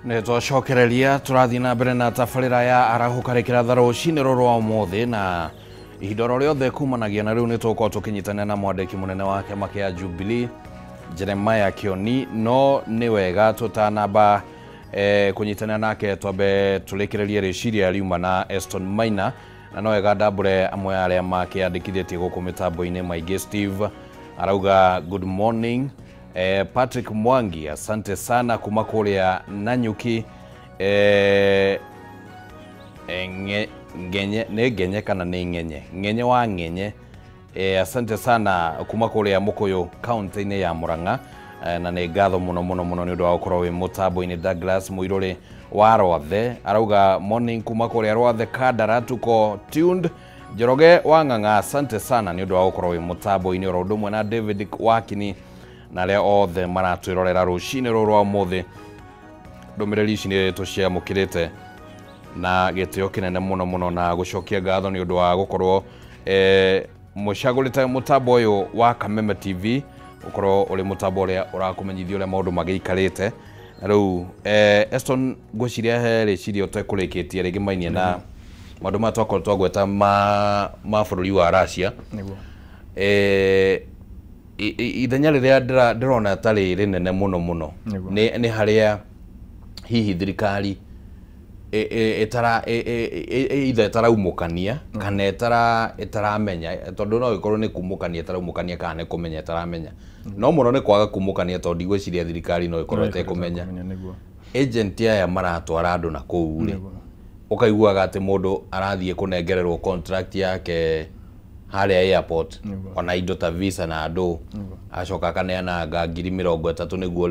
Nĩ twacokereria, tũrathiĩ na mbere na tabarĩra ya Arahũka rĩkĩratha rũcinĩ rũrũ rwa ũmũthĩ, na ihinda oro rĩothe kumanagia na rĩu nĩ tũgũkorwo tũkĩnyitanĩra na mwandĩki mũnene wa kĩama kĩa Jubilee, Jeremiah Kioni. No nĩ wega tũtanamba kũnyitanĩra nake twambe tũrĩkĩrĩrie rĩciria riuma na Eston Maina, na no wega ndambũre amwe arĩa makĩandĩkithĩtie gũkũ mĩtambo-inĩ maingĩ. Steve arauga, "Good morning." Patrick Mwangi, asante sana kuma kũrĩa Nanyuki. Ngenye nĩ ngenye kana nĩ ng'enye? Ng'enye wa ng'enye, asante sana kuma kũrĩa Mũkũyũ, kaunti-inĩ ya Murang'a, na nĩ ngatho mũno mũno mũno nĩ ũndũ wa gũkorwo wĩ mũtambo-inĩ. Douglas Mũirũrĩ wa Rwathe arauga, "Morning kuma kũrĩa Rwathe Kandara, tuko tuned." Njoroge wa Ng'ang'a, asante sana nĩ ũndũ wa gũkorwo wĩ mũtambo-inĩ, oro ũndũ ũmwe na David Wakini na arĩa othe maratwĩrorera rũcinĩ rũrũ rwa ũmũthĩ. Ndũmĩrĩri ici nĩ tũciamũkĩrĩte na gĩtĩo kĩnene mũno mũno na gũcokia ngatho nĩ ũndũ wa gũkorwo mũcagũrĩte mũtambo ũyũ wa Kameme TV ũkorwo ũrĩ mũtambo ũrĩa ũrakũmenyithia ũrĩa maũndũ magĩikarĩte. Na rĩu Eston, ngwĩciria he rĩciria ũtekũrĩkĩtie rĩngĩ mainie na maũndũ maya twakorwo twagweta ma bũrũri wa Russia. Nĩguo. Ithenya rĩrĩa ndĩrona tarĩ rĩnene mũno mũno nĩ harĩa hihi thirikari ĩtara either ĩtaraumũkania kana ĩtaramenya, tondũ no ĩkorwo nĩ kumũkania ĩtaraumũkania kana nĩ kũmenya ĩtaramenya, no mũno nĩ kwaga kumũkania, tondũ ndigwĩciria thirikari no ĩkorwo ĩtekũmenya. Nĩguo. Agent aya maratwara andũ na kũu rĩ, ũkaiguaga atĩ mũndũ arathiĩ kũnengererwo contract yake harĩa airport, ona indo ta visa na andũ, acoka akaneana anga 30,000 nĩguo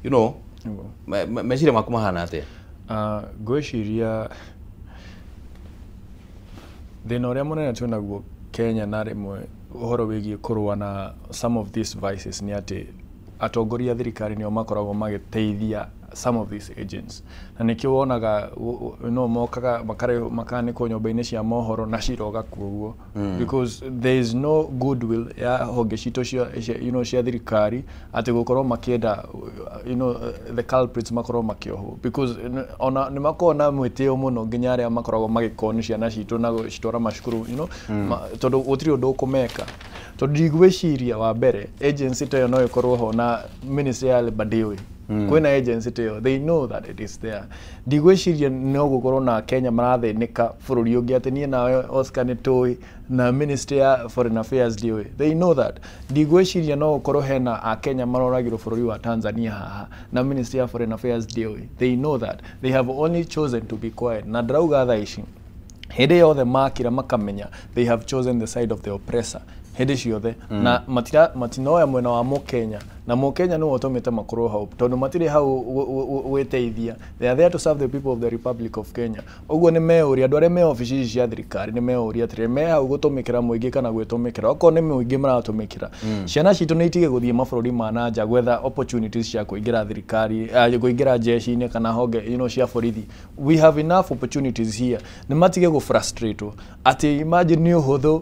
rĩu meciria maku mahana atĩa? Ngwĩciria thĩna ũrĩa mũnene twĩnaguo Kenya na rĩmwe ũhoro wĩgiĩ kũrũa na some of these vices nĩ atĩ atongoria a thirikari nĩo makoragwo magĩteithia some of these agents, na nĩkĩo wonaga no mokaga makanĩkwo nyũmba-inĩ cia mohoro na cira ũgakua ũguo, because there is no goodwill ya honge citũ cia thirikari atĩ gũkorwo makĩenda the culprits makorwo makĩohwo, because ona nĩ makoragwo na mwĩtĩo mũno nginya arĩa makoragwo magĩkoni ciana citũ na gũcitwara macukuru tondũ gũtirĩ ũndũ ũkũmeka, tondũ ndigwĩciria wa mbere agency ta ĩyo no ĩkorwo ho na ministry ya labour ndĩũĩ kwĩna agency ta ĩyo. They know that it is there. Ndigwĩciria no gũkorwo na Kenya marathĩnĩka bũrũri ũngĩ atĩ niĩ nawe Oscar nĩ tũĩ na ministry ya foreign affairs ndĩũĩ. They know that. Ndigwĩciria no gũkorwo hena akenya maroragirwo bũrũri wa Tanzania haha na ministry ya foreign affairs ndĩũĩ. They know that. They have only chosen to be quiet. Na ndĩrauga thaa ici, hĩndĩ yothe makira makamenya they have chosen the side of the oppressor hĩndĩ ciothe, na matira matinoya mwena wa mũkenya, na mũkenya nĩwe ũtũmĩte makorwo hau, tondũ matirĩ hau gwĩteithia. They are there to serve the people of the Republic of Kenya. Ũguo nĩ meũria andũ arĩa me obici ici cia thirikari, nĩ meũria atĩrĩ, me hau gũtũmĩkĩra mũingĩ kana gwĩtũmĩkĩra? Okorwo nĩ mũingĩ maratũmĩkĩra, ciana citũ nĩ itige gũthiĩ mabũrũri ma na nja gwetha opportunities cia kũingĩra thirikari, kũingĩra jeshi-inĩ kana honge cia borithi. We have enough opportunities here. Nĩ matige gũ-frustrate atĩ imagine nĩ ũhũthũ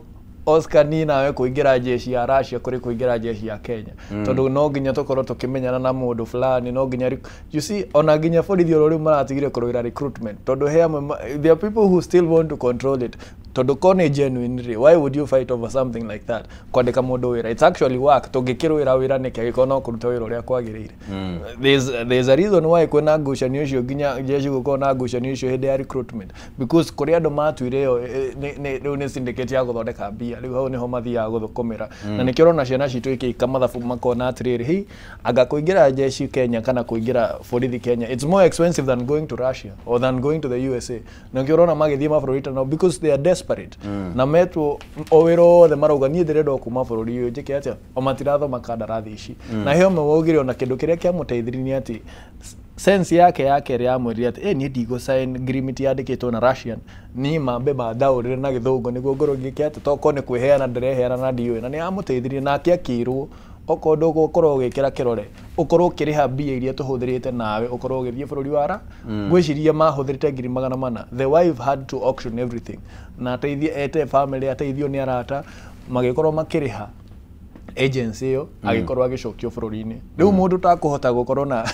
Oscar niĩ nawe kũingĩra jeshi ya Russia kũrĩ kũingĩra jeshi ya Kenya, tondũ no nginya tũkorwo tũkĩmenyana na mũndũ fulani, no nginya you see, ona nginya borithi oro rĩu maratigire kũrũĩra recruitment, tondũ he amwe there are people who still want to control it, tondũ ko nĩ genuine rĩ, why would you fight over something like that? Kwandĩka mũndũ wĩra, it's actually work. Tũngĩkĩrũĩra wĩra nĩkĩ angĩkorwo no kũruta wĩra ũrĩa kwagĩrĩire? There's a reason why kwĩna ngucanio icio, nginya jeshi gũkorwo na ngucanio icio hĩndĩ ya recruitment, because kũrĩ andũ matuire ĩyo rĩu nĩ syndicate ya gũthondeka mbia. Rĩu hau nĩho mathiaga gũthũkũmĩra, na nĩkĩo ũrona ciana citũ ikĩika mathabu makona atĩrĩrĩ, hei, anga kũingĩra jeshi Kenya kana kũingĩra borithi Kenya, it's more expensive than going to Russia or than going to the USA. Na nĩkĩo ũrona magĩthiĩ mabũrũri ta no because they are desperate, na metwo o wĩra wothe marauga, "Niĩ ndĩrenda o kuma bũrũri ũyũ, njĩke atĩa?" O matirathoma kandarathi ici. Na he ũmwe waugire ona kĩndũ kĩrĩa kĩamũteithirie nĩ atĩ sense yake ya kerĩ yamwĩrire atĩ niĩ ndigũ sign agreement yandĩkĩtwo na Russian, niĩ mambe mandaũrĩre na Gĩthũngũ nĩguo ngorwo ngĩke atĩ tokorwo nĩ kwĩheana ndĩreheana na ndiũĩ. Na nĩ yamũteithirie nake akĩrwo okorwo ndũgũkorwo ũgĩkĩra kĩrore ũkorwo ũkĩrĩha mbia iria tũhũthĩrĩte nawe ũkorwo ũgĩthiĩ bũrũri wa ra ngwĩciria mahũthĩrĩte 400,000. The wife had to auction everything na ateithie ete family, ateithio nĩ arata, magĩkorwo makĩrĩha. Agency ĩyo agĩkorwo agĩcokio bũrũri-inĩ. Rĩu mũndũ takũhota gũkorwo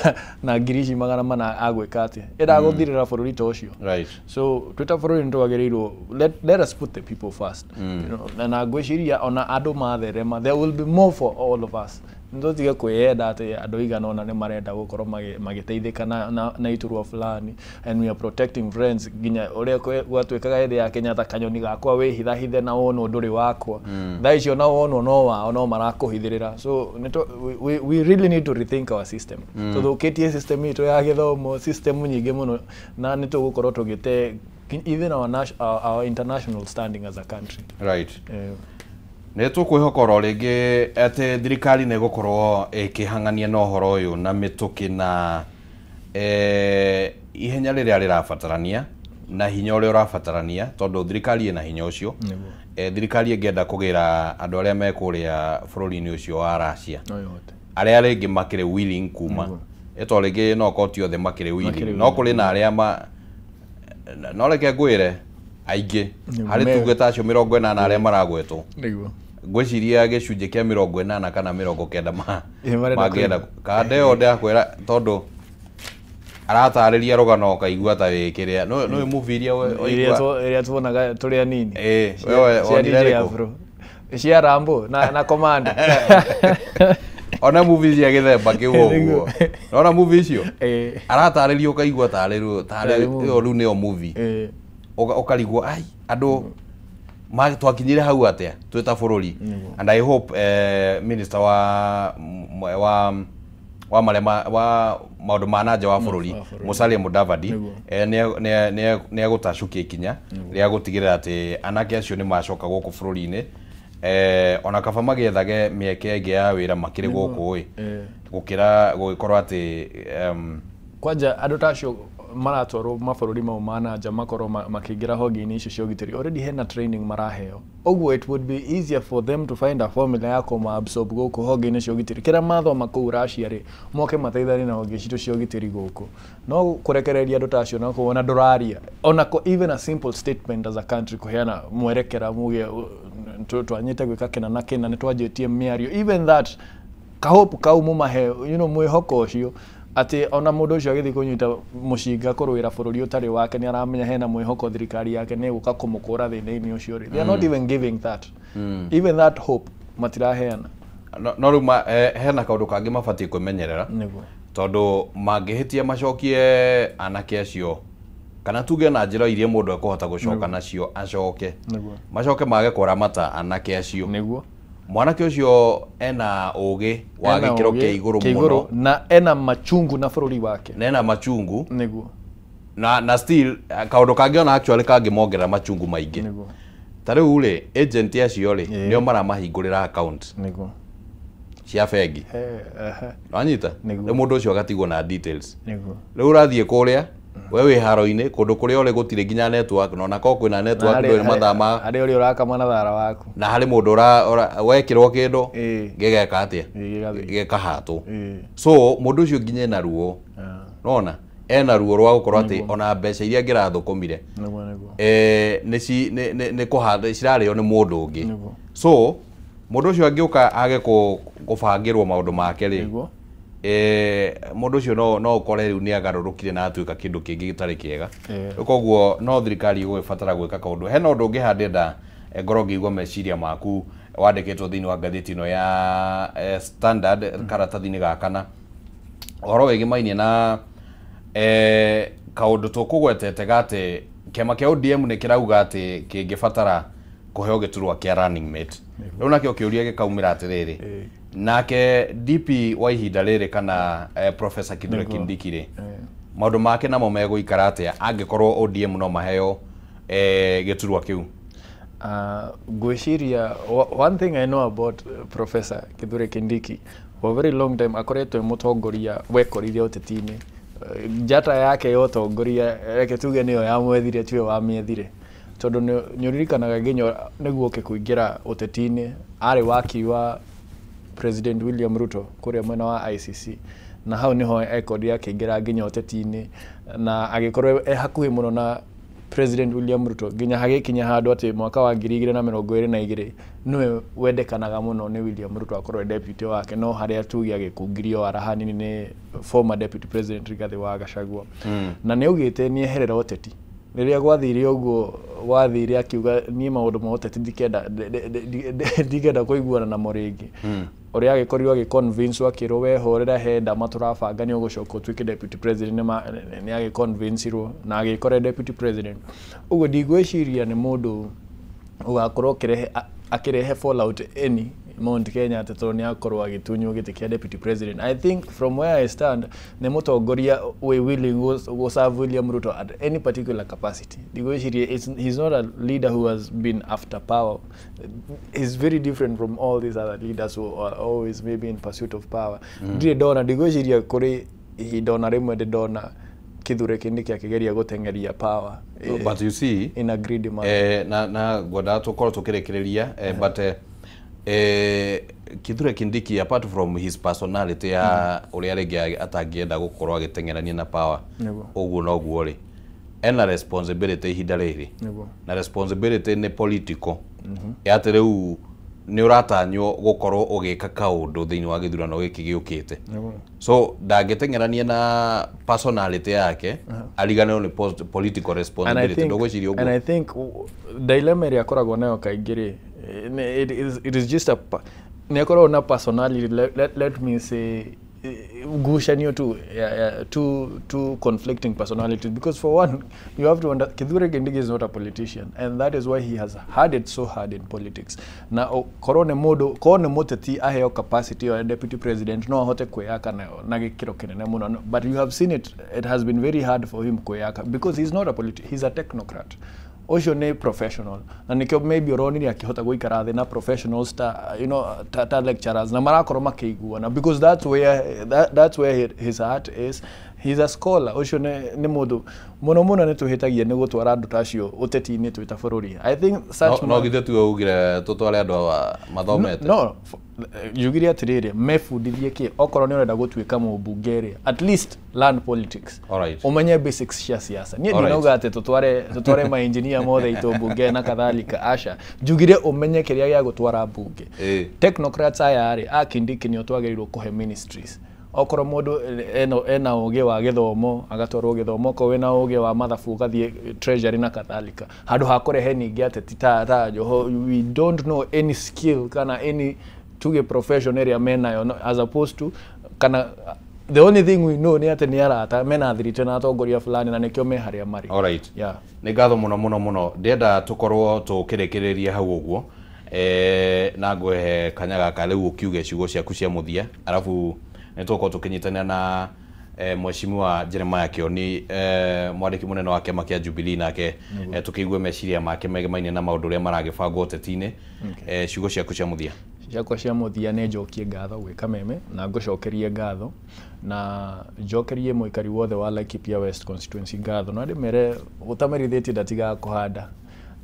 na ngiri ici 400 agwĩka atĩa ĩragũthirĩra bũrũri ta ũcio? So twĩ ta bũrũri nĩ twagĩrĩirwo, let us put the people first. Na ngwĩciria ona andũ matherema, there will be more for all of us. Nĩtũtige kwĩyenda atĩ andũ igana ũna nĩ marenda gũkorwo magĩteithĩka na iturwa fulani, and we are protecting friends, nginya ũrĩa gwatuĩkaga hĩndĩ ya Kenyatta, kanyoni gakwa wĩhithahithe na wonwo ndũrĩ wakwa. Thaa icio na wonwo no wao no marakũhithĩrĩra. So we really need to rethink our system. Tũthũkĩtie system itũ ya gĩthomo, system nyingĩ mũno, na nĩ tũgũkorwo tũgĩte even our international standing as a country. Nĩ tũkwĩhoka oro rĩngĩ atĩ thirikari nĩ ĩgũkorwo ĩkĩhang'ania na ũhoro ũyũ na mĩtũkĩ na ihenya rĩrĩa rĩrabatarania na hinya ũrĩa ũrabatarania, tondũ thirikari ĩna hinya ũcio. Thirikari ĩngĩenda kũgĩra andũ arĩa me kũrĩa bũrũri-inĩ ũcio wa Russia, no ĩhote. Arĩa rĩngĩ makĩrĩ willing kuma ĩto rĩngĩ, no korwo ti othe makĩrĩ willing, Makĩrĩ no kũrĩ na arĩa ma no reke ngwĩre aingĩ harĩ tuge ta acio 80 arĩa maragwetwo, ngwĩciria gĩcunjĩ kĩa 80 kana 90 ma Marenda mangĩenda kanda ĩyo. Ndakwĩra, tondũ aratarĩria rũgano ũkaigua ta wĩ kĩrĩa nĩ movie iria Iria waigua. Iria tuonaga tũrĩ anini. Wewe cia wonire DJ ĩrĩkũ? Afro, cia Rambo na Commando. Ona movie cia gĩthemba kĩu ũguo, nona movie icio aratarĩria ũkaigua tarĩ tarĩ Tarĩ movie. ĩyo rĩu nĩyo movie. Ũkarigwo ai andũ twakinyire hau atĩa twĩ ta bũrũri? And I hope minister wa marĩa wa maũndũ ma na nja wa bũrũri, wa bũrũri. Musalia Mudavadi, nĩ egũtacũkia ikinya rĩa gũtigĩrĩra atĩ anake acio nĩ macoka gũkũ bũrũri-inĩ, ona kaba magĩethage mĩeke ĩngĩ ya wĩra makĩrĩ gũkũ ĩ gũkĩra gũgĩkorwo atĩ Kwanja andũ ta acio maratwarwo mabũrũri mau ma na nja makorwo makĩingĩra honge-inĩ icio cia ũgitĩri, already hena training maraheo. Ũguo it would be easier for them to find a formula ya kũma-absorb gũkũ honge-inĩ cia ũgitĩri. Kĩrĩa mathoma kũu Russia rĩ, moke mateithanie na honge citũ cia ũgitĩri gũkũ. No kũrekereria andũ ta acio na kũu ona ndũraria ona even a simple statement as a country, kũheana mwerekera, muge twanyĩte gwĩka kĩna na kĩna, nĩ twanjĩtie mĩario, even that kahope kau mumahe, mwĩhoko ũcio atĩ ona mũndũ ũcio agĩthiĩ kũnyita mũcinga kũrũĩra bũrũri ũtarĩ wake, nĩ aramenya hena mwĩhoko thirikari yake nĩ ĩgũka kũmũkũra thĩna-inĩ ũcio rĩ. They are not even giving that, even that hope matiraheana. No rĩu hena kaũndũ kangĩ mabatiĩ kwĩmenyerera, tondũ mangĩhĩtia macokie anake acio, kana tuge na njĩra iria mũndũ ekũhota gũcoka nacio acoke, macoke mage kũramata anake acio, mwanake ũcio ena ũgĩ wa Ena gĩkĩro ũgĩ kĩa igũrũ kĩa igũrũ, mũno, na ena machungu na bũrũri wake. Na ena machungu. Na still kaũndũ kangĩ ona actually kangĩmongerera machungu maingĩ, ta rĩu rĩ, agent acio rĩ, nĩo maramahingũrĩra account cia bengi. Wanyita? Rĩu mũndũ ũcio agatigwo na details. Rĩu ũrathiĩ kũrĩa, we wĩ haro-inĩ kũndũ kũrĩa ũrĩ gũtirĩ nginya network, na ona korwo kwĩna network, ndũrĩ mathaa ma harĩa ũrĩa ũrakama na thara waku. Na harĩ mũndũ wekĩrwo kĩndũ gĩgeka atĩa? Gĩgathiĩ. Gĩkahatwo. So mũndũ ũcio nginya ena ruo. Nona ena ruo rwa gũkorwo atĩ ona mbeca iria angĩrathũkũmire nĩguo nĩguo nĩ nĩ kũhanda cirarĩo nĩ mũndũ ũngĩ. So mũndũ ũcio angĩũka age kũbangĩrwo maũndũ make rĩ, mũndũ ũcio no ũkore rĩu nĩ agarũrũkire na atuĩka kĩndũ kĩngĩ gĩtarĩ kĩega. Rĩu koguo no thirikari ĩgũgĩbatara gwĩka kaũndũ. Hena ũndũ ũngĩ handĩenda ngorwo ngĩigua meciria maku, wandĩkĩtwo thĩinĩ wa ngathĩti ĩno ya Standard, karatathi-inĩ ga kana, ũhoro wĩgĩmainie na kaũndũ tũkũgwetete gatĩ kĩama kĩa ODM nĩ kĩrauga atĩ kĩngĩbatara kũheo gĩturwa kĩa running mate. Rĩu nakĩo kĩũria gĩkaumĩra atĩrĩrĩ, nake DP wa ihinda rĩrĩ, kana Professor Kithure Kindiki rĩ, maũndũ make namo megũikara atĩa angĩkorwo ODM no maheo gĩturwa kĩu? Ngwĩciria one thing I know about Professor Kithure Kindiki, for a very long time akoretwo e mũtongoria wekorire ũteti-inĩ. Njata yake ya ũtongoria, reke tuge nĩyo yamwethire, tiwe wamĩethire, tondũ nĩ ũririkanaga nginya nĩguo oke kũingĩra ũteti-inĩ, arĩ wakiri wa President William Ruto kũrĩa mwena wa ICC, na hau niho ekorire akĩingĩra nginya ũteti-inĩ na agĩkorwo e hakuhĩ mũno na President William Ruto nginya hagĩkinya handũ atĩ mwaka wa 2022 nĩwe wendekanaga mũno nĩ William Ruto akorwo e deputy wake, no harĩa tuge agĩkungirio wara hanini nĩ former deputy president Rigathi wa Gachagua. Na nĩ augĩte nĩ eherera ũteti. Rĩrĩa gwathire ũguo gwathire, akiuga niĩ maũndũ ma ũteti ndikenda kũiguana namo rĩngĩ. Ũrĩa agĩkorirwo agĩconvince akĩrwo we horera, he ndama tũrabanga, nĩ ũgũcoka ũtuĩke deputy president. Nĩ agĩconvince-irwo na agĩkora deputy president. Ũguo ndigwĩciria nĩ mũndũ ũgakorwo akĩrehe fallout any Mount Kenya atĩ tondũ nĩ akorwo agĩtunywo gĩtĩ kĩa deputy president. I think from where I stand, nĩ mũtongoria wĩ willing gũ serve William Ruto at any particular capacity. Ndigwĩciria he's not a leader who has been after power. He's very different from all these other leaders who are always maybe in pursuit of power. Ndirĩ ndona, ndigwĩciria kũrĩ ihinda ona rĩmwe ndĩ ndona Kithure Kindiki akĩgeria gũteng'eria power But you see, in a greedy manner. Na ngwendaga tũkorwo tũkĩrĩkĩrĩria, but Kithure Kindiki, apart from his personality ya ũrĩa rĩngĩ atangĩenda gũkorwo agĩteng'erania na power, ũguo noguo rĩ, ena responsibility ihinda rĩrĩ, na responsibility nĩ political, ya atĩ rĩu nĩ ũratanywo gũkorwo ũgĩka kaũndũ thĩinĩ wa gĩthurano gĩkĩ gĩũkĩte. So ndangĩteng'erania na personality yake ariganĩrwo nĩ political And I responsibility. think, Ndũgwĩciria and ũguo? I think dilemma ĩrĩa akoragwo nayo kaingĩ rĩ, it is just a nĩ akoragwo na personality, let me say, ngucanio tu yeah, two conflicting personalities, because for one, you have to under Kithure Kindiki is not a politician, and that is why he has had it so hard in politics. Na korwo nĩ mũndũ, korwo nĩ mũteti, aheo capacity ya deputy president, no ahote kwĩyaka nayo na gĩkĩro kĩnene mũno. But you have seen it, it has been very hard for him kwĩyaka because he's not a he's a technocrat. Ũcio nĩ professional, na nĩkĩo maybe ũronire akĩhota gũikara thĩ na professionals ta, you know, ta lecturers na marakorwo makĩiguana, because that's where his heart is. He's a scholar. Ũcio nĩ mũndũ mũno mũno nĩ tũhĩtagia nĩ gũtwara andũ ta acio ũteti-inĩ twĩ ta bũrũri. I think such No githĩ tiwe ugire tũtware andũ aya mathomete? No, njugire atĩrĩrĩ, mebundithie kĩ okorwo nĩ ũrenda gũtuĩka mũmbunge rĩ, at least learn politics, ũmenye basics cia siasa. Niĩ ndinauga atĩ tũtware mainjinia mothe aitũ mbunge na kadhalika, aca. Njugire ũmenye kĩrĩa gĩa gũtwara mbunge. Technocrats aya rĩ, a Kindiki nĩo twagĩrĩirwo kũhe ministries. Okorwo mũndũ ena ũgĩ wa gĩthomo, agatwarwo gĩthomo. Okorwo wĩna ũgĩ wa mathabu, ũgathiĩ treasury na kadhalika, handũ ha kũrehe ningĩ ateti ta Joho. We don't know any skill kana any tuge profession ĩrĩa menayo, no, as opposed to kana the only thing we know nĩ atĩ nĩ arata mena thirite na atongoria fulani na nĩkĩo me harĩa marĩ. Yeah. Nĩ ngatho mũno mũno mũno. Ndĩrenda tũkorwo tũkĩrĩkĩrĩria hau ũguo, na ngũhe kanya gaka rĩu ũkiuge ciugo ciaku cia mũthia, arabu nĩ tũgũkorwo tũkĩnyitanĩra na Mheshimiwa Jeremiah Kioni, mwandĩki mũnene wa kĩama kĩa Jubilee, nake tũkĩigue meciria make megemainie na maũndũ ũrĩa maragĩbangwo ũteti-inĩ. Ciugo ciaku cia mũthia. Ciakwa cia mũthia, nĩ njokie ngatho gwĩ Kameme na ngũcokerie ngatho na njokerie mũikari wothe wa Laikipia West constituency ngatho, na ndĩmere ũtamerithĩtie ndatigaga kũhanda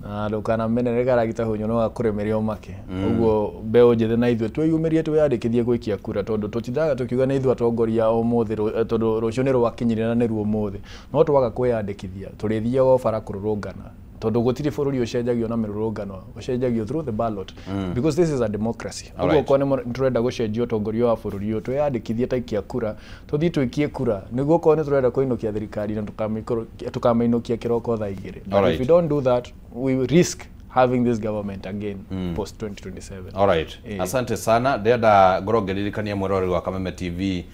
na ndũkanamenere karagita hunyũ no gakũrĩmĩre ũmake. Ũguo mbeũ njĩthĩ na ithuĩ twĩyumĩrie, twĩyandĩkithie gũikia kura, tondũ tũtindaga tũkiuga nĩ ithuĩ atongoria a ũmũthĩ, tondũ rũciũ nĩ rwakinyire na nĩruo ũmũthĩ. No twaga kwĩyandĩkithia, tũrĩthiaga o bara kũrũrũngana, tondũ gũtirĩ bũrũri ũcenjagio na mĩrũrũngano, ũcenjagio through the ballot, because this is a democracy. Ũguo okorwo nĩ tũrenda gũcenjia ũtongoria wa bũrũri ũyũ, twĩyandĩkithie taikia kura, tũthiĩ tũikie kura, nĩguo okorwo nĩ tũrenda kũinũkia thirikari na tũkamĩinũkia kĩroko thaa 2. But if we don't do that, we will risk having this government again post 2027. Alright. Asante sana. Ndĩrenda ngorwo ngĩririkania mwĩroreri wa Kameme TV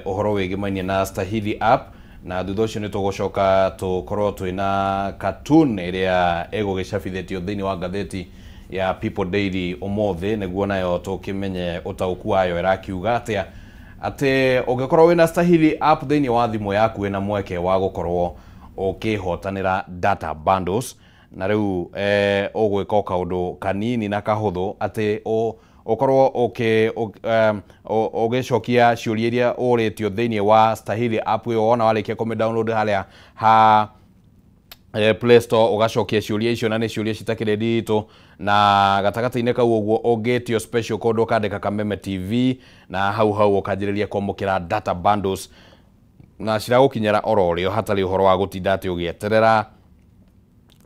ũhoro wĩgĩmainie na Stahili app, na thutha ũcio nĩ tũgũcoka tũkorwo twĩna cartoon ĩrĩa ĩgũgĩcabithĩtio thĩinĩ wa ngathĩti ya People Daily ũmũthĩ, nĩguo nayo tũkĩmenye ũtaũku wayo ĩrakiuga atĩa, atĩ ũngĩkorwo wĩna Stahili app thĩinĩ wa thimũ yaku, wĩna mweke wa gũkorwo ũkĩhotanĩra data bundles. Na rĩu ũgwĩka o kaũndũ kanini na kahũthũ, atĩ ũkorwo ũgĩcokia ciũria iria ũrĩtio thĩinĩ wa Stahili app ĩyo. Wona warĩkia kũmĩ download harĩa ha Play Store, ũgacokia ciũria icio, na nĩ ciũria citakĩrĩ nditũ, na gatagatĩ-inĩ kau ũguo ũngĩtio special code, ũkandĩka Kameme TV, na hau hau ũkanjĩrĩria kwamũkĩra data bundles na ciragũkinyĩra oro rĩo, hatarĩ ũhoro wa gũtinda atĩ ũgĩeterera.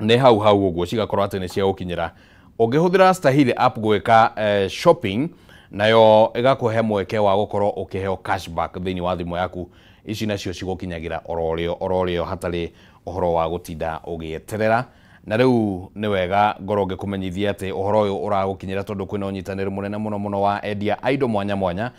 Nĩ hau hau ũguo cigakorwo atĩ nĩ cia gũkinyĩra. Ũngĩhũthĩra Stahili app gwĩka shopping, nayo ĩgakũhe mweke wa gũkorwo ũkĩheo cashback thĩinĩ wa thimũ yaku. Ici nacio cigũkinyagĩra ororĩo ororĩo hatarĩ ũhoro wa gũtinda ũgĩeterera. Na rĩu nĩ wega ngorwo ngĩkũmenyithia atĩ ũhoro ũyũ ũragũkinyĩra tondũ kwĩna ũnyitanĩri mũnene mũno mũno wa endia a indo mwanya mwanya,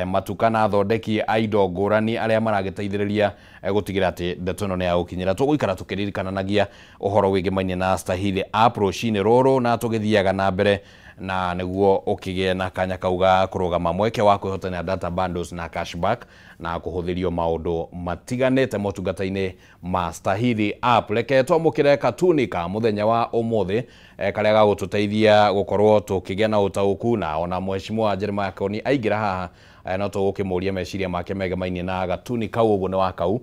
matuka na athondeki a indo ngũrani arĩa maragĩteithĩrĩria gũtigĩrĩra atĩ ndeto ĩno nĩ yagũkinyĩra. Tũgũikara tũkĩririkananagia ũhoro wĩgĩmainie na Stahili app rũcinĩ rũrũ na tũgĩthiaga na mbere, na nĩguo ũkĩgĩe na kanya kau ga kũrũgama mweke wa kwĩhotanĩra data bundles na cashback na kũhũthĩrio maũndũ matiganĩte motungata-inĩ ma Stahili app. Reke twamũkĩre katuni ka mũthenya wa ũmũthĩ, karĩa gagũtũteithia gũkorwo tũkĩgĩa na ũtaũku, na ona mheshimiwa Jeremiah Kioni aingĩra haha, no tũgũkĩmũria meciria make megemainie na gatuni kau ũguo nĩ wa kau,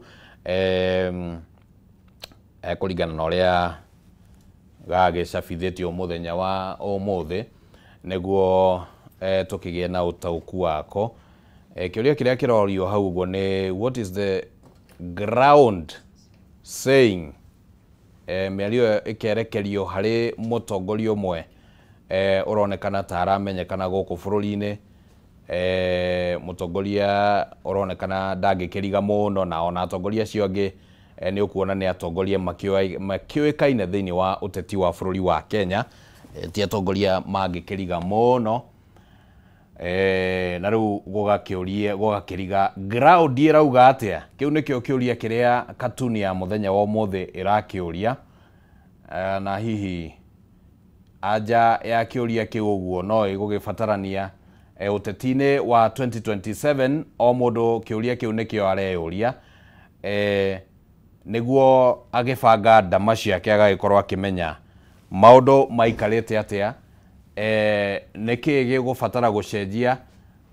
kũringana na ũrĩa gagĩcabithĩtio mũthenya wa ũmũthĩ, nĩguo tũkĩgĩe na ũtaũku wako. Kĩũria kĩrĩa kĩrorio hau ũguo nĩ what is the ground saying? Mĩario ĩyo ĩkerekerio harĩ mũtongoria ũmwe ũronekana ta aramenyekana gũkũ bũrũri-inĩ, mũtongoria ũronekana ndangĩkĩriga mũno, na ona atongoria acio angĩ nĩ ũkuona nĩ atongoria makĩũĩkaine thĩinĩ wa ũteti wa bũrũri wa Kenya, ti atongoria mangĩkĩriga mũno. Na rĩu gũgakĩũria gũgakĩriga ground ĩrauga atĩa? Kĩu nĩkĩo kĩũria kĩrĩa katuni ya mũthenya wa ũmũthĩ ĩrakĩũria. Na hihi anja ya kĩũria kĩu ũguo no ĩgũgĩbatarania ũteti-inĩ wa 2027. O mũndũ kĩũria kĩu nĩkĩo areyũria, nĩguo agĩbanga ndama ciake agagĩkorwo akĩmenya maũndũ maikarĩte atĩa, nĩkĩĩ gĩgũbatara gũcenjia,